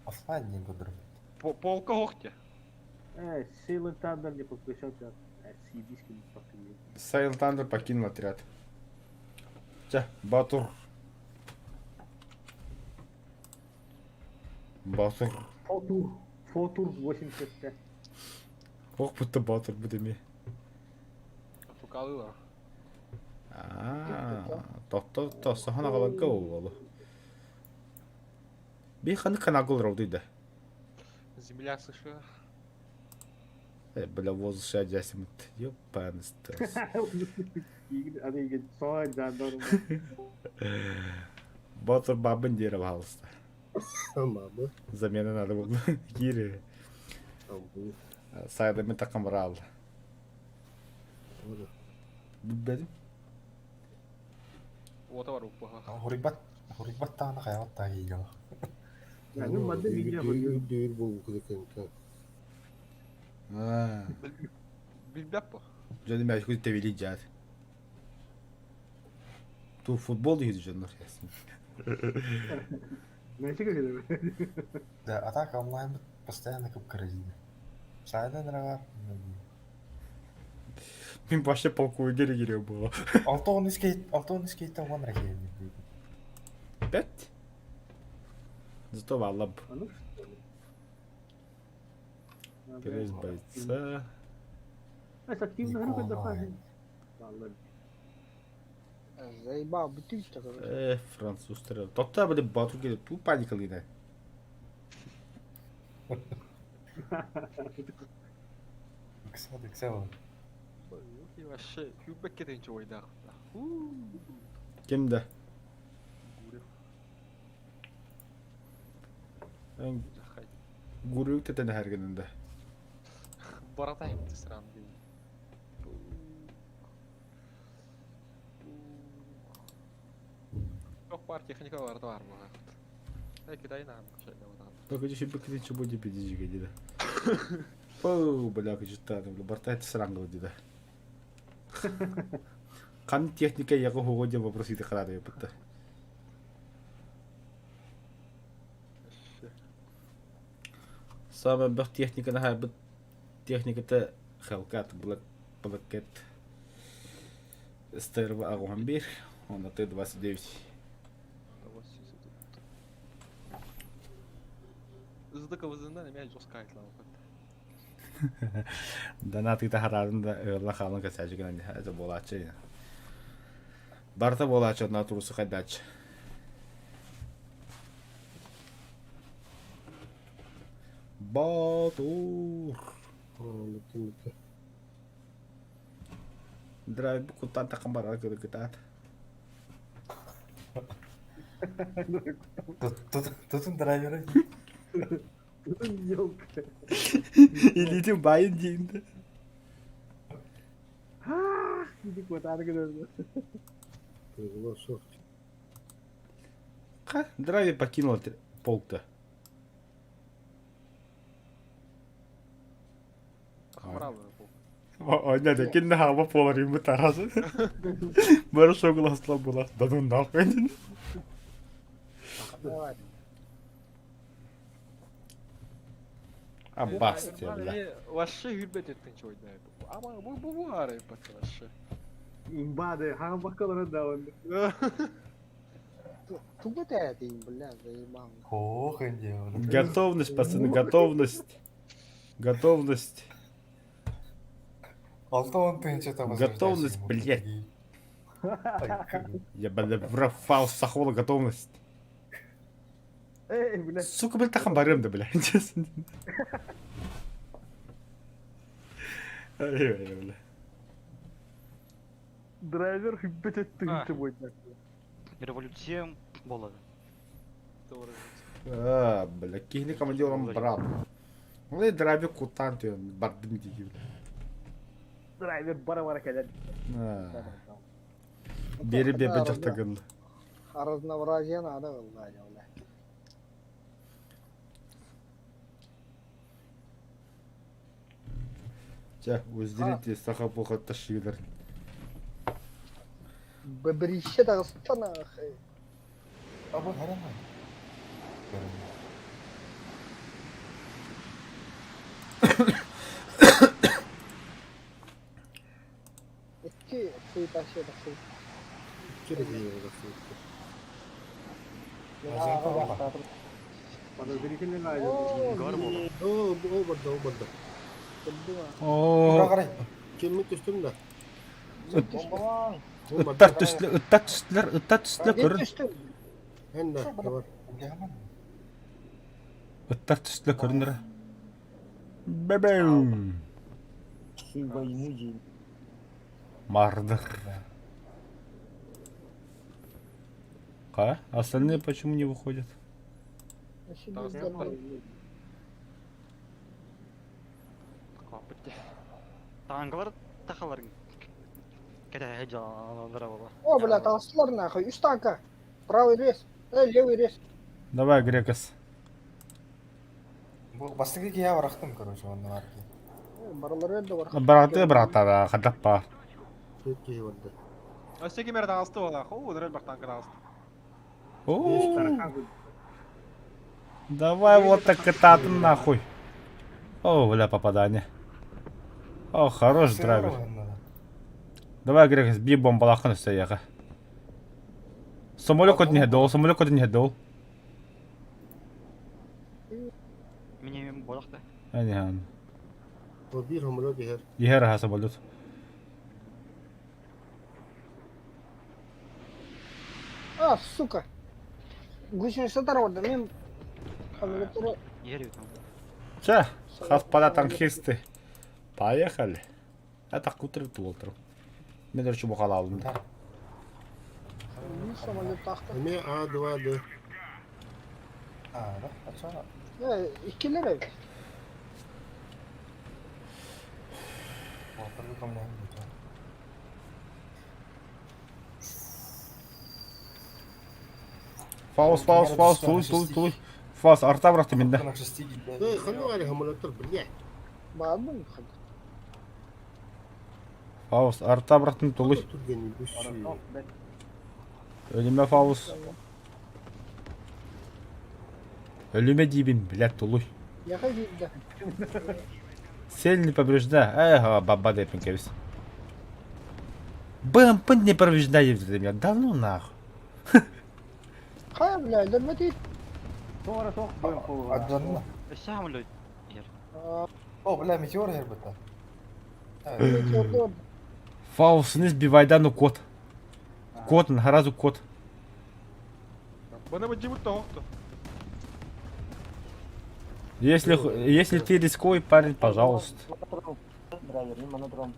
Офлайн диэн көрдөрөм. Полка хохте. Э, Silent Thunder не подключен чат. Э, съебись не подключен. Silent Thunder покинул отряд. Чэ, Батур. Батур. Фотур. Фотур 85. Ох, будто Батур будет Фукалыла. Аа, тохто тосохон аҕаларга буолуо. Би ханнык каналга олорор да? Земля США. Э, бля, воздух дясимыт. Ёпаный стресс. Аны иген сой жандар. Батыр бабын дерево пожалуйста. Мамы. Замена надо было. Кири. Сайда мен такам брал. Билбэтим. Уота бар уппаха. Хоруйбат, хоруйбат даҕаны хайабат да иилэҕэ. Мин манна видео көрдүм. Үрдүүр буолбукута кэнтэн. Аа. Билбэт бу. Дьону мэшку тэбили дьаат. Ту футбол диһи дьоннор. Мэчи көрдүм. Да, а так онлайн постоянно кып-кыра диде. Сайдан рагар. Мин вообще полковой кириэ буолла. 6-13 кейттен 10 ракет. Пять. Зато валаб. А ну что ли? Перез бойца. Знаешь, активно игру когда Николай. хажин. Ладно. Заебал, бүтүн короче. Э, французтар. Тотта били батур келип ту паникалыйда. Икса, икса ол. И вообще, хүббэккэ тэнчи ойдаах. Ким да? Гурев. Жахай. Гурюк тетен хергенинде. Барата хепти сран дей. Çok бар техника бар бар буга. Эй, Китай нам кушай да вот. Только еще бы кидин чубу деп пидижиге диде. Оу, бля, кыжыттадым. Барта срангыл диде. Қан техника яғы хуго деп вопрос иді қарады епітті. Самый бөх техниканы хайбыт техниката Hellcat Black Black Cat СТРВ агухан бир, он Т-29. Ыздык ывызынан эме жос кайтлап. Донат ыта хараарын да ыалла хаалан кэсээчи гынан это буолааччы. Барта буолааччы одна турусы хайдааччы. Батур. Бүтүн бүтүн. Драйв куттан такан барар кытаат. Tutun драйвера. Ёлка. Илитин байын дейінді. Иди куда-то көрдүм. Тыгыла суох. Ха, драйвер покинул полк-то. Браво бу. Ойна кинне хаба полар юм тарасы. Бары согласла була. Да ну нахуй. Давай. Аббас тебе, бля. Вообще хүрбэт эттен чойда. Ама бу бу бу ары бат вообще. Имба да, хаан бакалара да он. Тугу тәтин, бля, заебал. Ох, инде. Готовность, пацаны, готовность. Готовность. 6-10 тысяча там Готовность, блядь. Я, бля, врафал сахола готовность. Эй, бля. Сука, бля, тахан барым да, бля, честно. Ай, ай, бля. Драйвер хүрбэт эттен чубу. Революция болады. А, бля, кихни командиром брат. Ну, драйвер кутан ты, бардым дии, бля. Драйвер бара-бара келер. А. Бери бебе жактагыл. Разнообразие надо было, бля. Ча, өздері саха боқатта шигілер. Бөбірище дағыстан ах. Абы харама. Икки суеташы тахсы. Кирек тахсыбыт. Подозрительный драйвер. Гар болады. Оо, ол барда, ол барда. О, Карай. Кемми түстүм да. Бомбалаң. Ол барда. ыттар түстүлөр, ыттар түстүлөр, ыттар түстүлөр көрүн. Эн да, бар. Ыттар түстүлөр көрүнөр. Бебеу. Войну день. Мардыр. Ка? Остальные почему не выходят? Тангалар тахалар. Кэтэһэ дьалалара буолуо. О, бля, таҕыстылар нахуй. Үс танка. Правый рез. Левый рез. Давай, Грекос. Бу бастакы киһи барахтым, короче, онно бар ки. Барылары да бар. Бараты братара, хадаппа. Төрт киһи барда. Өссө ким эрэ таҕысты буолаах. Оо, ынырар бахтаан таҕысты. О, Давай вот так кататын нахуй. О, бля, попадание. О, хорош драйвер. Давай, Грекос, би бомбалахын өссө яха. Самолет кот не дол, самолет кот не дол. Мине буолахта. Анихан. Ол биир самолет иһэр. Иһэр аха самолет. А, сука. Гусеница тарварда. Мен самолеттары... Иһэр эбит. Че, господа танкисты. Поехали. Это кутры туолтыр. Мен өрчү бухала алдым. Биир самолет тахта. Эмиэ А2Д. А, да, ача. Иккилер эбит. Уопарга көмөлөһөн бүтэ. Фаус, фаус, фаус, тулуй, тулуй, тулуй. Фаус, арта бырахты минде. Эй, ханна баар самолеттар, блядь. Баарбын. Фаус, арта бырахтын тулуй. Түргэнин бүссүү. Өлүмэ Фаус. Өлүмэ диибин, блядь, тулуй. Яха киирдэ. Цель не поврежда. Эх, баба депин кэбис. БМП не поврежда меня. Да ну нахуй. Хайа, бля, өлөрбөт Туора суох бөөн Адданна. Өссө самолет иһэр. О, бля, метеор иһэр бытта. Метеорду Фаус, не сбивай, да ну кот. Кот, сразу кот. Бана быдьыбыт тоҕохто. Если ты рисковый парень, пожалуйста. Драйвер, мин монодром.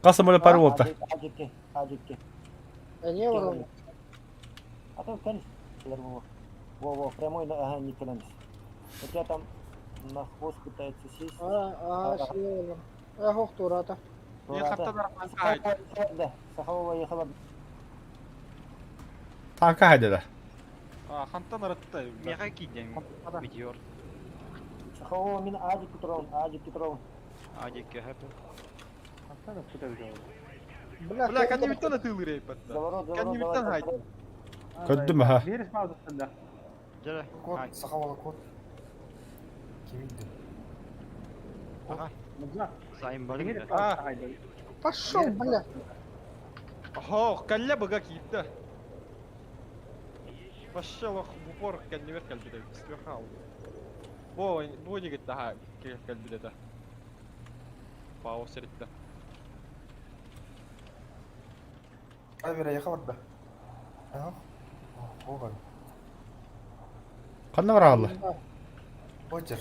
Хас самолет пары болта. Ажикке, ажикке. Эмиэ баран. А то кэлис. Во, во, прямой, ага, не кэлэмс. Хотя там на хвост пытается сесть. А, а, слева. Эх, турата. Мен хаттан арахтан Да, Сахалова ехала. Танка хайда да. А, хантан аратта. Миэхэ киирдэ метеор. Сахалова мин Адик Петров, Адик Петров. Адик хэп. Бля, Бля, кэннибиттэн атыылыыр эйпэтта. Заворот, заворот, Кэннибиттэн давай. хайт. Көрдүм ха. Биир спаузаттан да. Дьэ. Кот, сахалала кот. Киминди. Мыдза. Сайын барын Биир да. спаузаттан. Пошел, бля. Охо, кэллэ быга киирдэ. Вообще лох в упор кэннибэр кэлбитэ. Сверхал. Бу бу дигит таха кэлбитэ. Паус сиритте. Драйвер яха барда. Ага. О, гай. Ханна баралла. Очер.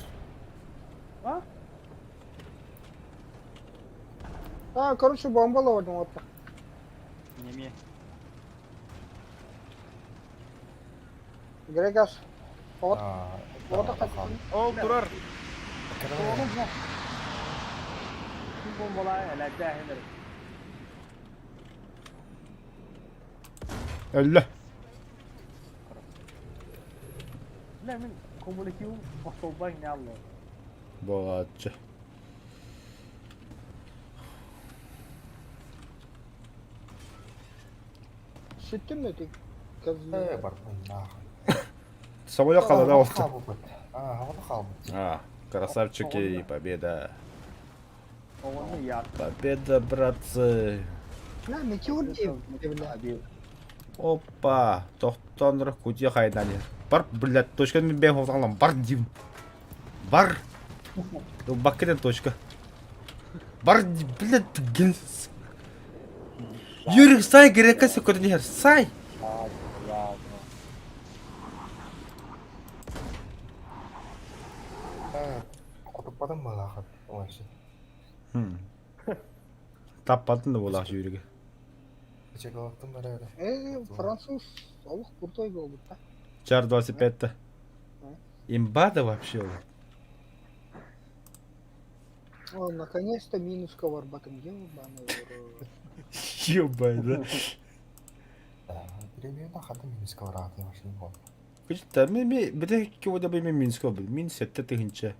А, короче, бомбалабардым отта. Неме. Грегас. Вот. А, Вот так. Ол турар. Бомбалаа элэдээһинэр. Өллө. Бля, мин коммуникиум остолбай не алла. Болачы. Сүттүм да тик. Э, бар, нахуй. Самолет қалада oldu. Қалбыт. А, хавада қалбыт. А, красавчики, победа. Оҕону яат. Победа, братцы. Бля, метеор диэн, бля. Опа, тохтонр кутия хайдани. Бар, блядь, точка мен бен хоғалам, бар дим. Бар. Баккеден точка. Бар, блядь, ген. Юрик, сай, грека секунд сай. Я, Э, хотуппатым балаахат. Вообще. Таппатын да болақ Юриге. Чекалаттым бара бара. Француз олох крутой был да. Чар 25-та. Имба да вообще. О, наконец-то минус коварбатым. Ебаный в рот. Ёбай, да. Примерно хата минус квадратный машина бол. Күчтэ, ми ми бите киода би ми минус кобыл. Мин сетте тыһынча.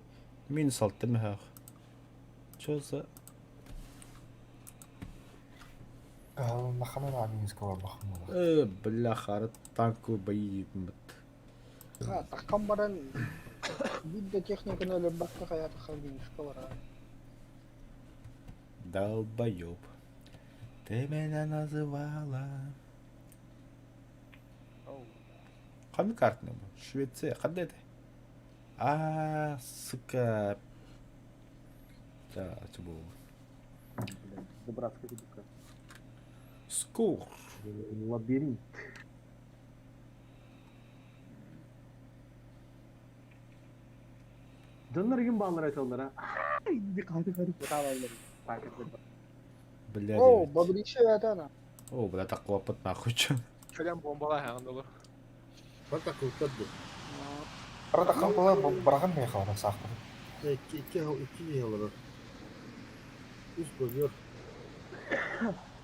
Минус алта мехах. Чё за... Нахана на минус квадратный машина. Бля, хара танку бои мыт. Таххан баран биир да техниканы өлөрбөккө хайаатахха минуска барар. Долбоёб. Ты меня называла. Ханнык картина бу? Швеция, ханна этэй? Аа, сука. Да, бу. Братская кубка. Скор. Лабиринт. Дьоннор игин бааллар айталлара. Хadi хadi Бля, О, Бобрище это О, бля, так лопат нахуй чё. Кэлэн бомбалаа хаҕан долу. Барта кылтар ду. Арада хампала барахан меха ona сахта. Икки икки икки киһи олорор. Үс бобер.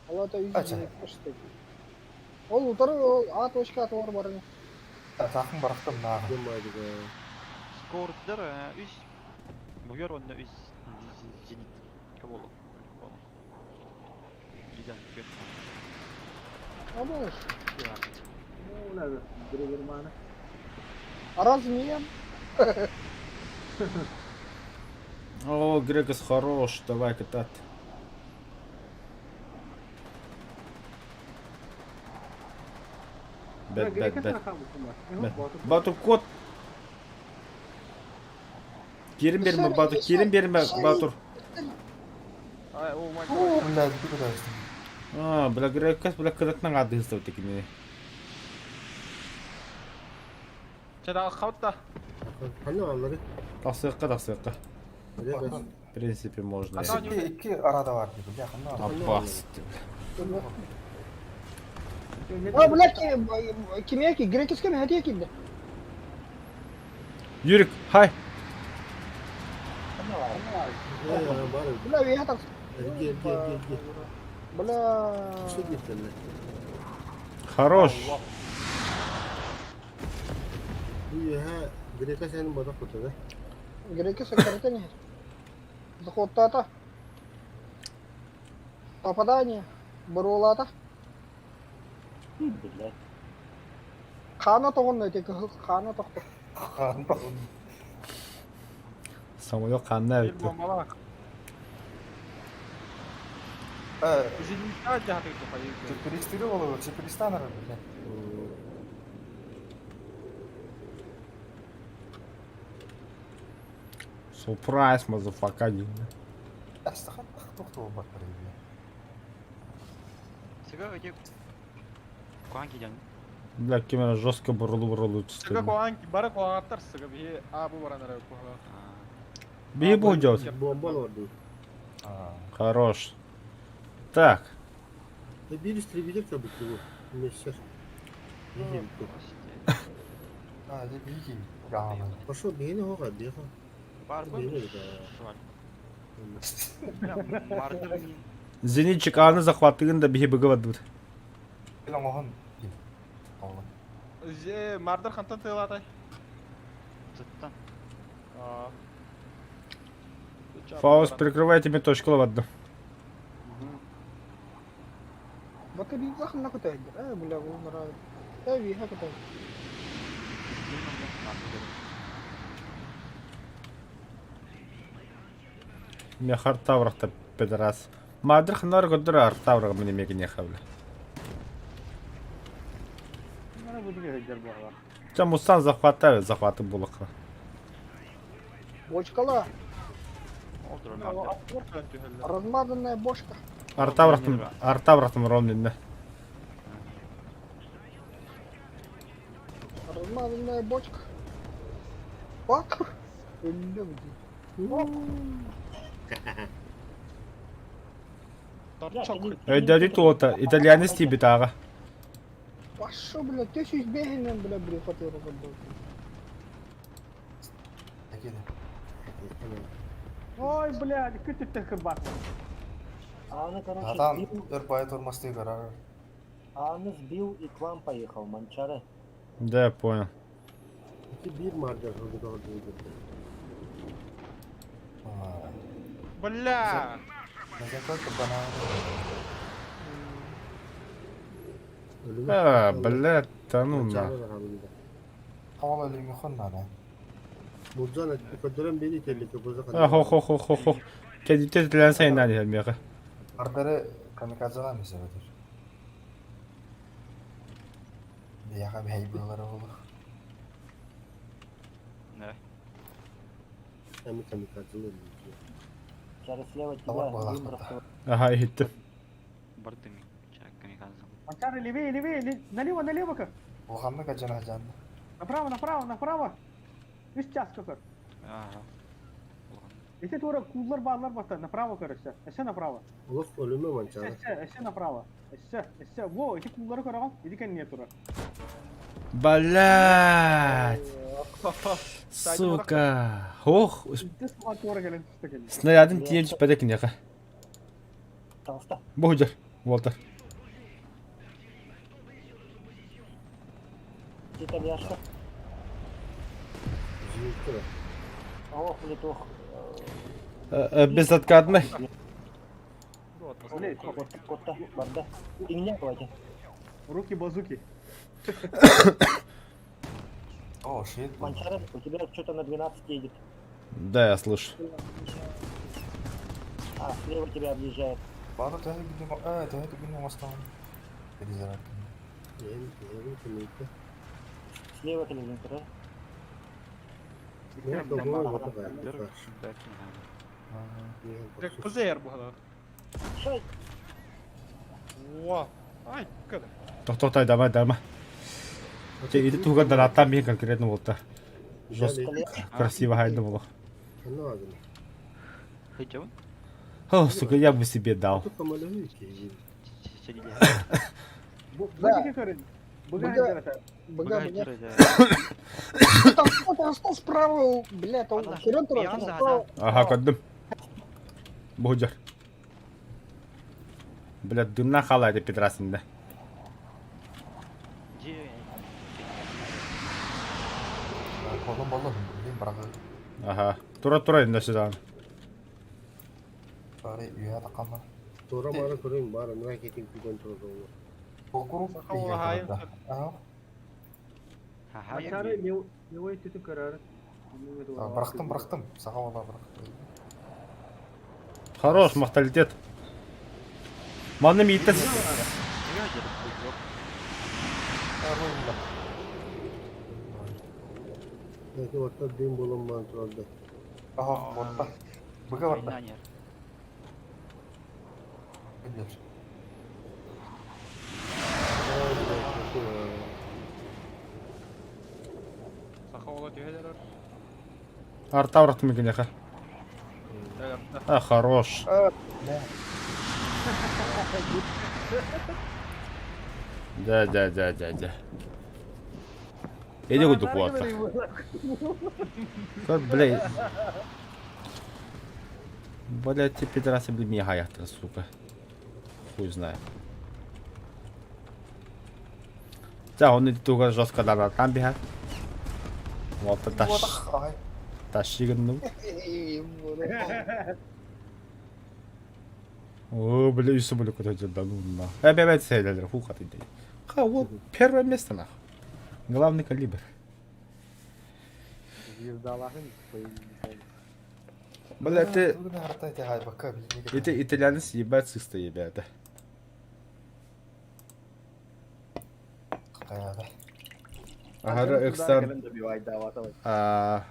Алата Ача. үс Ол утары ол А точка атылар барын. Сахын барахтым наа. Демайдыга. Скордер үс. Бугер онно үс зенит. Каболу. Гиден күт. Абыш. Ну, Бревермана. Размен. О, Грегос хорош, давай катать. Бэт, бэт, бэт. Бэт. Батур кот. Кирин берме, Батур, кирин берме, Батур. Ай, о май гад. Бля, куда А, бля, Грегос, бля, кырытның ады хыстау текини. Чэ хавта. Ханна аллары. Тасыққа, тасыққа. Грекос. В принципе, можно. Ата- Икки икки арада бар диби. Бля, ханна. Опас. О, бля, кимеки, греческий хәтия килде. Юрик, хай. Э, бар. Бля, я так. Эрги, эрги, эрги, эрги. Бля. Что диэтэллэр? Хорош. Бу үөһэ Грекос эн бата хотуга. Греческий каратани. Заход тата. Попадание. Барулата. Блядь. Хана тоғын өте хана тоқты. Ханна. Самолет қанна Бир өтті. бомбалаа. Э, Зенитка дьаһатык тухайы. Теперь болу, теперь бля. Surprise, motherfucker. Астахан тохтоо бар бля. Сыга эти Куан киден. Бля, кемера жестко бурулу-бурулу Сыга түсті. куан бары куааттар сыга биһи а бу баран эрэ куһа. Би бұл делать. Бомба олорду. Хорош. Так. Биир истребитель как будто бу. Мессер. А, бики. Да. Пошел бейни хога беха. Бар Бейни Мардер Зенитчик аны захватыгын да бихи быгы Билен охон. Зе Мардер хантан тылатай. Зыттан. Аа. Фауст, прикрывайте мне точку ладно. Бата би захын көтәйдер. Э, бля, ул нравится. Э, виха көтәйдер. Мне хартаврах-то пидорас. Мадр хнар годдыр артаврах мне меги не хавля. Ча мусан захватавит, захваты булака. Бочкала. Размазанная бошка. Артаврахтан, артаврахтан ромнинна. Размазанная бочка. Бак. Өллө Торчок. Өйдөдү туота, итальянец тибит ага. Пошел, бля, тысяч бегинен, бля, брехотел был. Такие. Ой, блядь, күтүттэн кырбат. Ааны, короче, Хатан сбил, өр баайы тормозтыы көрөр. Ааны сбил и к вам поехал, Манчары. Да, я понял. Ити биир маарга сылдьар дии. Бля! Заколько банан. А, блядь, да ну на. Хаала лимихон нана. Буржан көтөрөн бири теллики буза А, хо-хо-хо-хо-хо. Кедите тлен сайнан меха. Ардары камикадзалар меселедир. Бияха бәй булар олу. Да. Эми камикадзалар. Чары слева тебя, Давай, балах, дым да. раскрывает. Ага, иттим. Бардым. Чак, камикадзе. Манчары, левее, левее, налево, налево-ка. Улханны качан хажан. Направо, направо, направо. Үс час көкөр. Ага. Улан. Эти тура куллар баалар бата, направо, короче. Эссе направо. Олох өлүмө манчары. Эссе, эссе направо. Эссе, эссе. Во, эти куллары көрөгөн. Иди ко мне тура. Блядь. Сука. Ох, Ити суға тура келен түсті келен. снарядын тиен түспәдек неха. Толста. Бу жер. Уолтер. Итальяшка. Жиктер. Ох, блядь, ох. Безоткатный. Вот, Блядь, Котта, котта, барда. И меня давайте. Руки базуки. О, шит. Манчары, у тебя что-то на 12 едет. Да, я слышу. А, слева тебя объезжает. Бары төһө күнү, э, төһө күнү мастан. Перезарядка. Эми эми камика. Слева телевизор, да? Не договор вот такая. Как ПЗР бугала. Шай! Во! Ай, када. Тохтой, давай, давай. Те иди туган да там мен конкретно Уолтер. Жестко. Красиво хайда было. Хотел? О, сука, я бы себе дал. Сидели. Да. Быга көрөн. Быга Быга. көрөтө. Быга, быга. Да. Там что справа, блядь, он херен тура, справа. Ага, көрдүм. Бу жер. Блядь, дымна халайды пидорасында. Где? Болон болон, блин, брагы. Ага. Тура тура инде сюда. Бары үйә такама. Тора мара көрөм бар, мына кетин күгөн турду. Окуру. Ага. Ага. Манчары, левой түтүн көрөр. Бырактым, бырактым. Сага бола бырактым. Хорош, морталитет. Маны миттен. Эки ватта дым болон ман турду. Ага, ботта. Быга барда. Билер. Сахаула түйелер. Арта ураттым мекенеха. А, хорош. Да, да, да, да, да. Иди куда куда Как, блядь. Блядь, те пидорасы, блядь, меня хаят, сука. Хуй знает. Да, он иди туга жестко да, там бегает. Вот это тащ. Тащи, ну. О, бля, и соболю куда-то, да ну на. Опять цель, фуха ты. Ха, вот первое место нахуй. Главный калибр. Звездаларын. Бля, ты... Это итальянцы ебать чисто, ребята. Ага, экстра. А...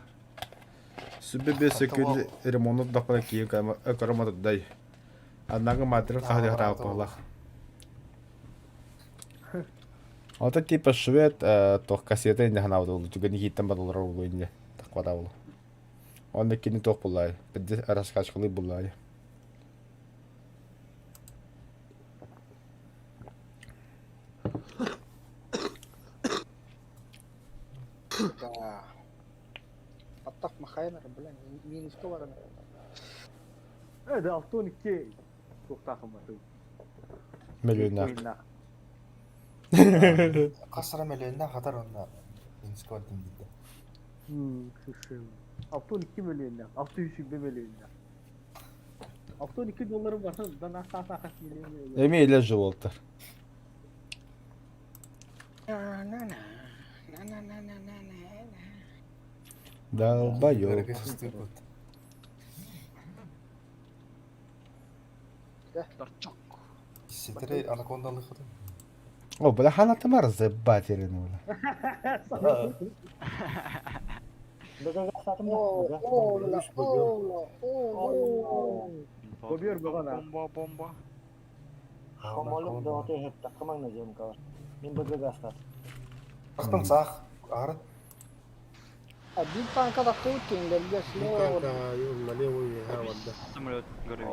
Сүбе секүн ремонт дапара кийин карамат дай. Аннагы матры хады хата калах. Ата типа швед тох кассета инде хана булды. Түгән хиттен бадалар булды инде. Таквада булды. Онда кини тох булай. Бидде раскачкалы булай. Да. Аттах махайнер, бля, минус товарами. Э, да, Алтон кей. Туохтаахымматый? Мөлүйүннээх. Биткоиннаах. Хас сара мөлүйүннээх хатар онно Минскор диэн 62 мөлүйүннээх, 620 мөлүйүннээх. 62 доллары барсан данаахтаах хас миллион Эми илэ жолтар. Долбоёб. Торчок. Ситэри анакондалыхытын. О, бля, ханатымар забатерин бля. О, о, бля, о, о, Бобер бөҕө Бомба, бомба. Комолюк да оты хепта кымаң на земка. Мин БГ гастат. Ахтан саах арын. А бир танка да кылып кеңдерге Bir слева tanka налево и барда. Самолет горит.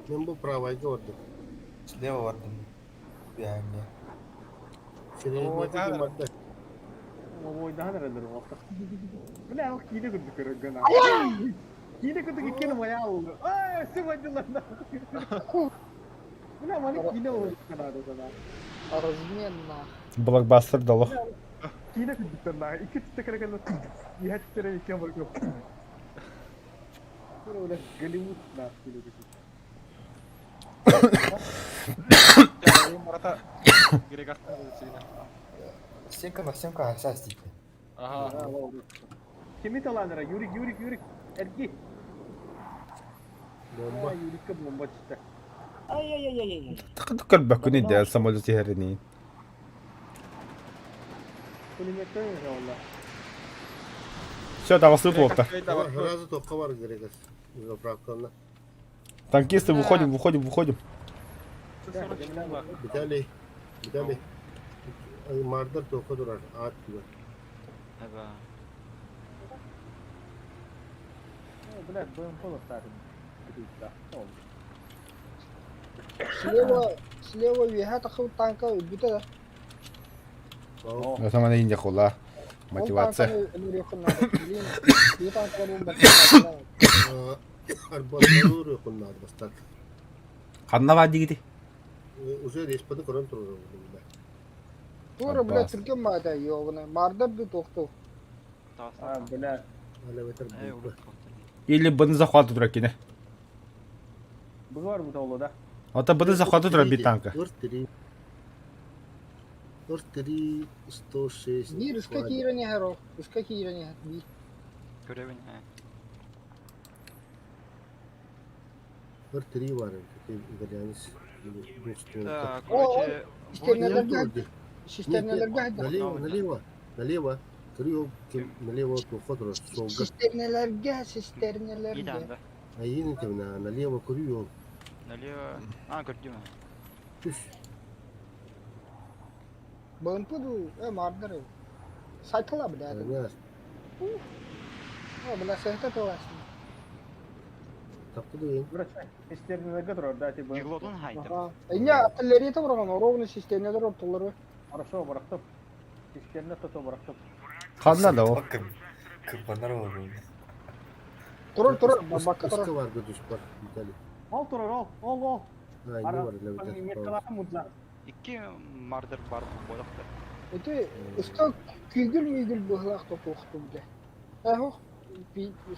Мен бу правайга бардым. Слева бардым. Yani. Средний барда. Ойдаан эрэлэр уолта. Бля, ол киинэ курдук көрөргөн. Киинэ курдук иккиэн умайа олду. Ай, сегодня Бля, маны киинэ олур канада сана. размен нах. Блокбастер долох. Киинэ курдук на. Икки түстэ кэрэгэн иһэ түстэрэ иккиэн бар көп. Бля, Голливуд на киинэ курдук. Марата. Грегастан Семка Максимка хасас дейді. Ага. Кими таланера? Юрик, Юрик, Юрик. Эрги. Бомба. Юрикка бомба түстэ. Ай-яй-яй-яй. Көрбөккүн идеал самолет иһэринии. Пулеметтен олла. Все, таҕыстыбыт уолта. Сразу тоққа бар керек. Заправканы. Танкисты, выходим, выходим, выходим. Виталий. Виталий. Мардар тоққа тұрар. Ат түгел. Эба. Бля, БМП ластарын. Слева, слева виха тахыл танка бүтэ да. Самана инде хула. Мотивация. Арбалар қоннады бастар. Ханна бар дигити. Уже респады көрін тұрыр. Тура, бля, түркен мада ёбана. Мардар ду тоқту. А, бля. Или быны захвату тура кине. Быгар бут олу да. Ата быны захвату тура бит танка. 3. 3, 106. Бир үскә киирәне һәр ул. Үскә киирәне һәр. Бир. Көрөбүн. 3 бар. Итальянец. Так, короче, Систернеләргә систернеләргә Налево, налево, налево. Кырыо налево тоққа тұрар. Солға. Систернеләргә, систернеләргә. А енді налево кырыо. Налево. А, көрдүм. Түш. БМП ду, э, мардар. Сайтала, бля. О, бля, сәхтә толасың. Тапты да ең. Систернеләргә турар да, типа. Иглотун хайтым. Ага. Иня артиллерия турган, ровно систернеләр орталары. Хорошо, барактып. Систерне тото барактып. Ханна да о. Кырбанар olur. Турар, турар, бакка турар. Үскә бар, көтүш бар. Виталий. Ол турар, ол, ол, ол. А, не бар, Виталий. Икки мардер бар бодохтор. Это үскә күйгүл мүйгүл быһлах тотукту бля. Эхо,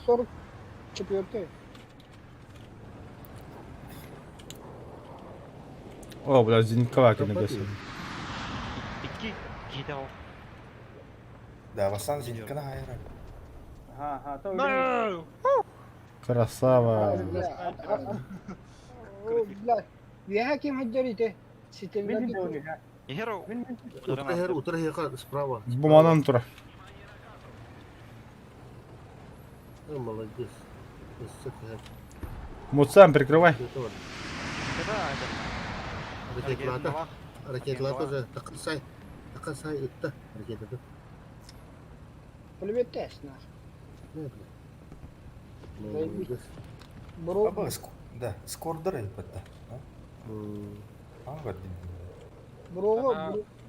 44. О, бля, зенитка кине бесен. Икки киде ол. Да, басан зенитканы хайра. Ха, ха, то. Красава. Бля, виха ким хаджарите? Систернеләргә. Ихеро. Утра утра хер справа. Буманан тура. Молодец. Муцан, прикрывай. Ракетлата. Ракетлата же тақырсай. Тақырсай ытта ракетаты. Пулемет нах. Молодец. Бро. Да, скордыр элбетте. А, көрдүм. Бро,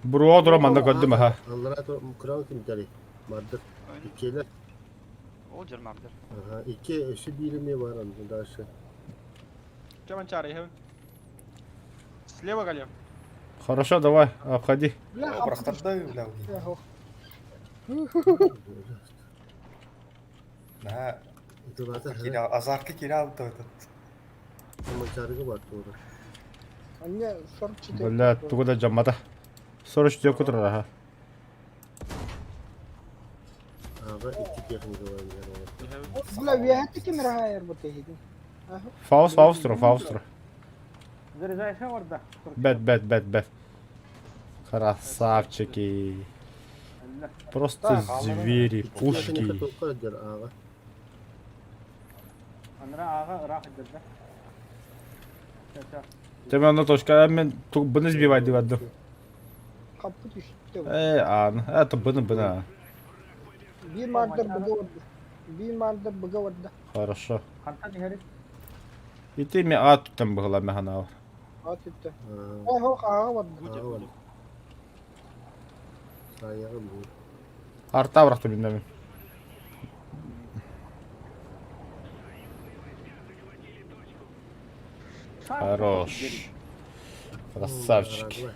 Бро тура манда көрдүм ха. Аллара крау ким Виталий. Мардыр. Иккелер. Ол дьармаардыр. Ага, икки өссө биир эмиэ бар онно дальше. Че Манчары, иһэбин. Слева голем. Хорошо, давай, обходи. Бля, хаппыт Бырахтарда бля. үстэ. Наһаа Ытылата киирэ азарка киирэ алта этот. Манчарыга бар туора. Анне 44 Бля, тугу да дьаммата. 44 кутурар, аха. Ага, икки техника бар иһэр. Бля, үөһэттэ ким эрэ бу тэһигин. Фауст, Фаустро, Фаустро. Заряжайся орда. Бэт, бэт, бэт, бэт. Красавчики. Просто звери, пушки. Техника тоққа дер ага. Анра ага ыраах иддерде. Ча-ча. Тебе на точка, мен быны сбивать дивадым. Хаппыт үстэ. Э, ан, это быны быны. Биир маардар быга барда. Биир маардар быга барда. Хорошо. Хантан иһэрин. И ты ми а туттан быгыла механал. Ат үттэ. Э, хох ага барда. Ага бар. Саяғы бұл. Арта бырахты билмемин. Хорош. Красавчик.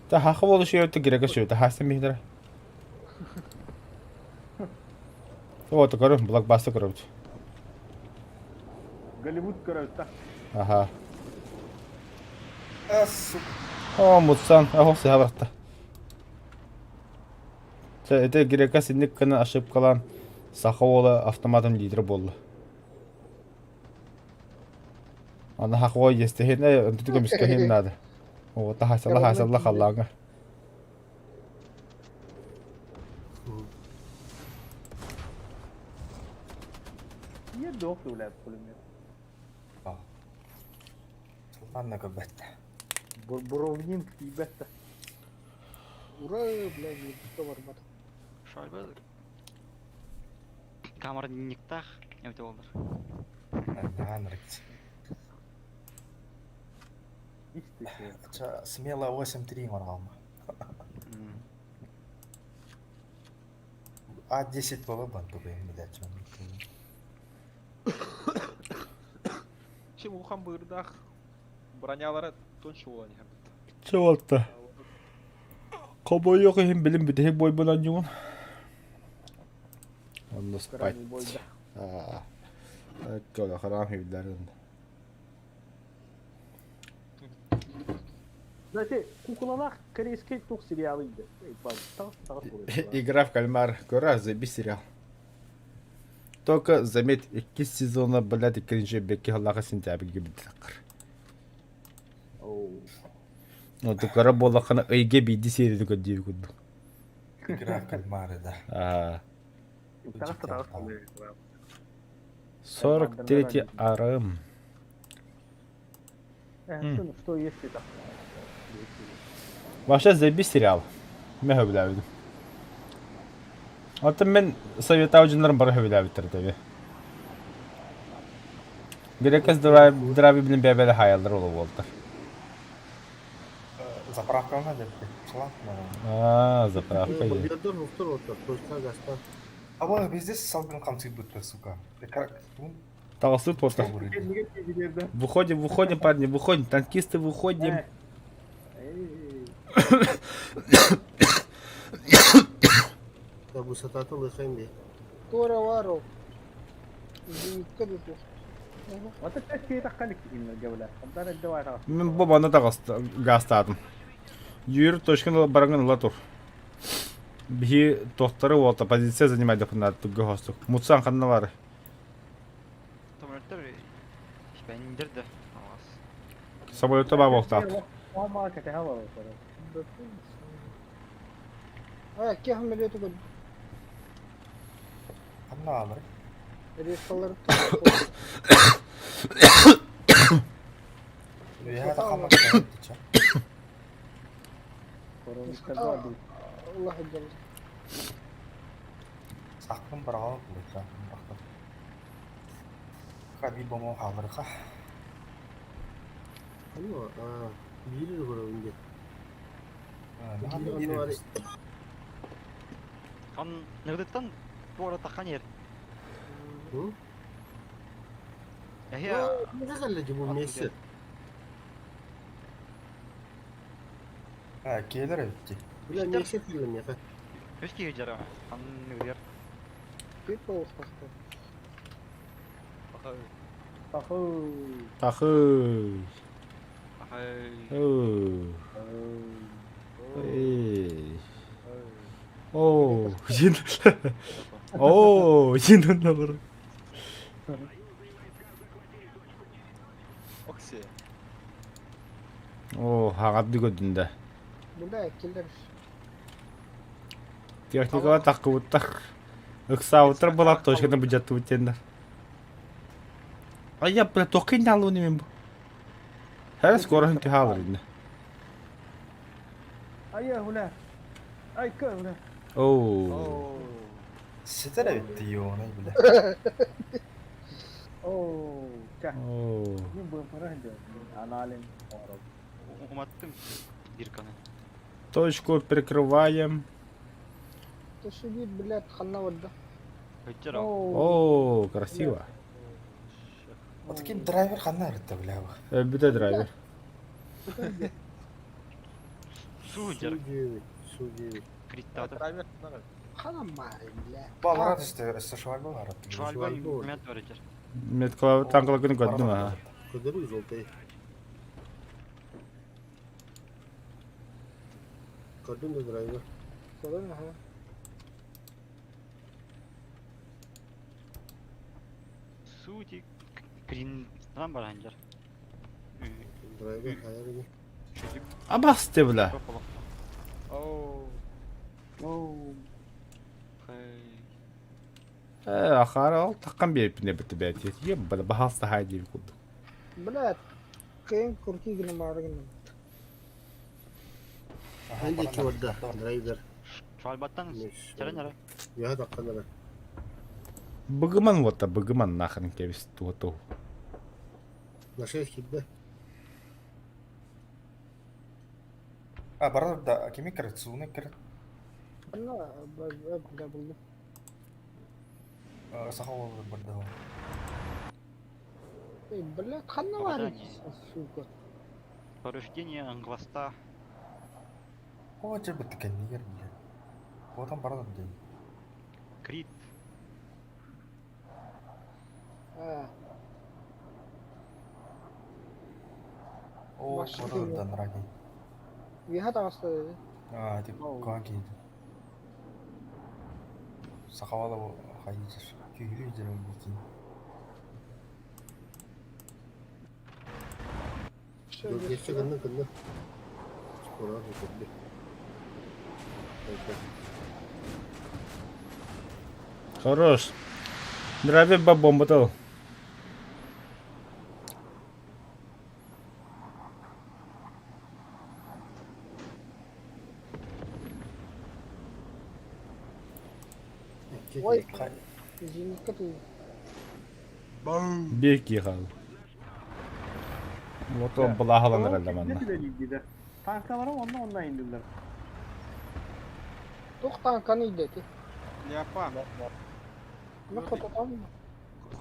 Та хахы болу шейтті керек шейтті хасы михдер. Вот, көрүм, блокбастер көрөбүт. Голливуд көрөбүт та. Аха. А, сука. О, мутсан, ахо сыха барта. Это грека синник кына ошибкалан саха ола автоматом лидер болду. Ана хахуа естехин, онтутуга мискехин надо. Вот, хасалла хасалла халланга. Niye doğuk da пулемет? Султан көрбөттө. Буровнин тиибетте. Ура, бля, быга барбата. Шайба. Камера никтах. Эбите болдыр. Наһаа нравится. Исти. Смело 8-3 маргалма. А10 боло бан тубайм билет. Чем ухан бырдах бронялары тоньше буолан иһэр бит. Чывалта. Кобойок иһин билим бүтэһик бойбунан юҥун. Онно спать. Кола харам хивдарын. Знаете, кукулалах корейский тух сериалы иде. Игра в кальмар. Кора, заебись сериал. Только заметь, икки сезона, блядь, иккинчи бекки халлаха сентябрьге битакыр. Ну, тукара боллахана ыйге биди серияны көрдүү курдук. Игра в кальмары, да. А. 43 арым. Что если так? Вообще заебись сериал. Мен хөбүлээбитим. Оттон мен советау дьоннорум бары хөбүлээбиттэр тэби. Грекес драви билин бэбэлэ хаяллар олу буолтар. Заправка надо, шла. А, заправка е. Бьердер муктар оттар, точка гаста. А вон везде салгын камсый бутта, сука. Как? Тағысы порта. Выходим, выходим, парни, выходим. Танкисты, выходим. Да бу сататы лыхайм бе. Туора варо. Зенитка дуту. Мен бу бана гастадым. Юр точканы баранган ыла тур. Биһи тохтары уолта позиция занимать дапына тугга хостук. Мутсан ханна бар. Самолеттер бендерді. Алас. Самолетта бар болта. А, кем билет көрдү. Ханна алыр. Ресалар. Я да Allah jalla. Сақпын бараға бұлыта. Хаби бомо халырға. Anu, а, биир көрө инде. Хан нығдыттан туара тақан ер. Эһи Не кэллэ дии бу вместе. А, киэлэр эбит дии. Бля, вместе кэллэ миэхэ. Үс киһи дьара. Анныгар. Пит болустахта. Ахы. Тахы. Ахай. Оо. Эй. Оо, син. Оо, син оннолор. Окси. Оо, хаҕарды көрдүн да. Бля, киллер. Техникаҕа таххыбыттар. Ыксаабыттар буолаат точканы быдьаттыбыт диэннэр. Ай, бля, туох кэннэ мен бу? Һэ, скоро түһэ алар инне. Айа, бля. Ай, кö, бля. Оо. Ситэр эбит дии ону бля. Оо, ча. Оо. Мин бу пара Аналин. Уматтым бирканы. Точку прикрываем. Төшү блядь, ханна барда. Өттер О, красиво. Вот таким драйвер ханна арытта бля. Бүтэ драйвер. Су дьар. Су-9, Су-9. Криттата. Драйвер надо. Хана май, бля. Баларат işte, швальба барат. Швальба мет бар дьар. Меткалабы танкалакын көрдүм аха. Көрдөрүү золотой. Көрдүм да драйвер. Көрөн, аха. Су ди крин там бар дьар. Драйвер хайар ини. Абасты бля. Оу. Оу. Хай. Э, ахара ол таккан бериппин бит бәти. Ебба бахалста хай дип курдук. Блядь, кыйын курки гына баргын. Hangi барда драйвер. Швальбаттан чаран ара. Я таққанара. Быгыман вот быгыман нахрен кебис туоту. На 6 кидде. А, барат да, кими кирет, суны кирет. Ханна, бля, булду. Саха olur барда. Эй, блядь, ханна бар, Попадание. сука. Повреждение хвоста. О, че бит кеннигер бля. Отан барат дии. Крит. А, О, Машина. барат да нраги. виха таҕыста А, тип куан кейди. Сахавала хайдыр. Күйүлүү жер бикин. Geçe кынны кынны. Скоро көрдү. Хорош. Драйвер ба бомба тал. Ой, зенитка ты. Бир хал. Вот ол балахаланыр әлі манна. Танкалары онна онна индилер. Тух танканы идети. Ляпа. Мы хототам.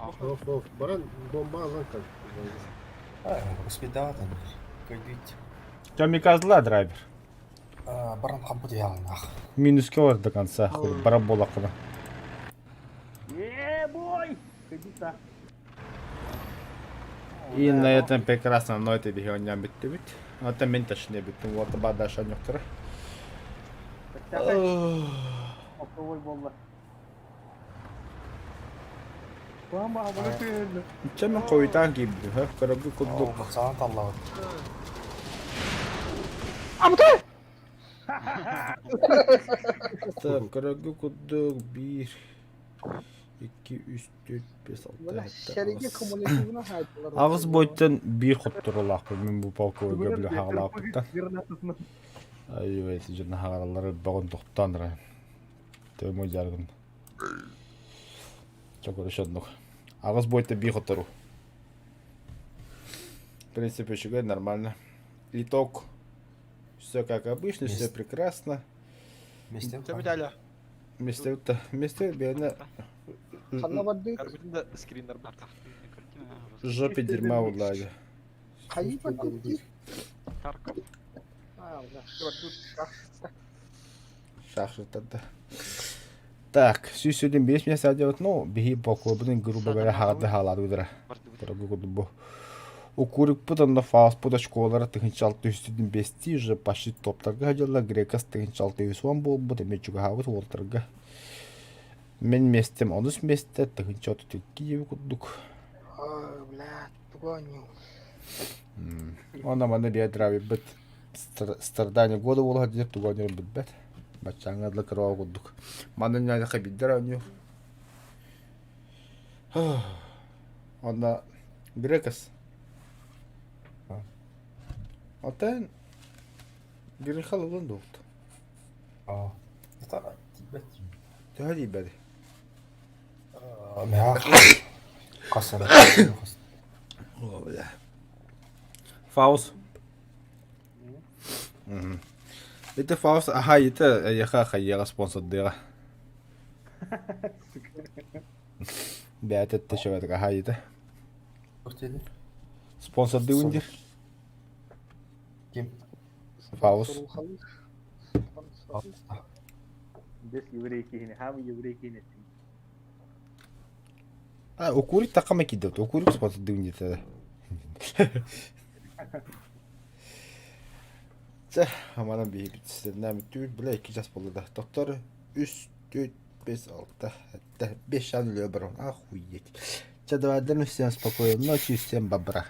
Оф, оф, баран бомба алган кан. А, успедават Көйдүйт. Камиказла драйвер. А, баран хампут ялнах. Минуске бар до конца. Баран болақына. Е, бой! Кредита. И на этом прекрасном ноте бихионям битти бит. Это мен точнее биттим. Вот бада шанёктыр. Оптовой болла. Куан баха bunu түйінді. Чем мен койтан кийбди, ха? Көрөгү курдук. Саан таллабыт. Абыты! Так, көрөгү курдук 1 2 3 4 5 6 Бля, 7 шериге кумулятивно хайдылар. Агыз бойтан бир хоттурулаах мен бу полковой били хагалааппыттан. Ай, эти жирна хагалалары багын токтан ра. Төмө жаргын. Чокор шоднук. Агыз бойта бир хоттору. В принципе, еще нормально. Итог. Все как обычно, все прекрасно. Вместе. Тебя Виталя. Миэстэбит да, миэстэбит бэйэни Ханна бардык? Карбытын да скриннар бар. жопе дерьма буоллаҕа. Хайыы бардык дии? Тарков. А, бля. Шахшыттарда. Так, 175 миэстэ делать, ну, биһи бокуобутун, грубо говоря, хаҕарды хаалаадыбыдара. Дорогу курдук бу. Укурикпут онно фаспут очколара 1605 уже почти топтарга сылдьаллар, грекас 1610 буолбут, эмиэ чугаһаабыт уолтарга. Мин миэстэм онус миэстэ, 1032 диэби курдук. Ой, бля, тугу оонньуу. Онно манна биэ драйвербыт страдание года буола сылдьар тугу оонньуурун билбэт. Баччааҥҥа дылы кыра курдук. Манна ньаадьаха биирдэр оонньуур. Онно Грекос. Оттон Грихал ылын дуохт. Аа. Это тиийбэт. Төһө тиийбэт? Миһаах хас эрэ хас. О, бля. Фаус. Ити Фаус аха ити эйиэхэ хайыаҕа спонсордыаҕа. Бэйэтэ эттэ аха ити. Спонсордыыбын диир. Ким? Фаус. Без еврей киһини, хаамы еврей киһини эттим. А, укурик такама кидет, укурик спонсордыыбын диэтэ. Чэ, аманан биһиги ситэннээмит бля 2 час буолла да. Доктор 3, 4, 5, 6, 7, 5 чан үлэ баран. Охуеть. Чэ, давай, всем спокойной ночи, всем бобра.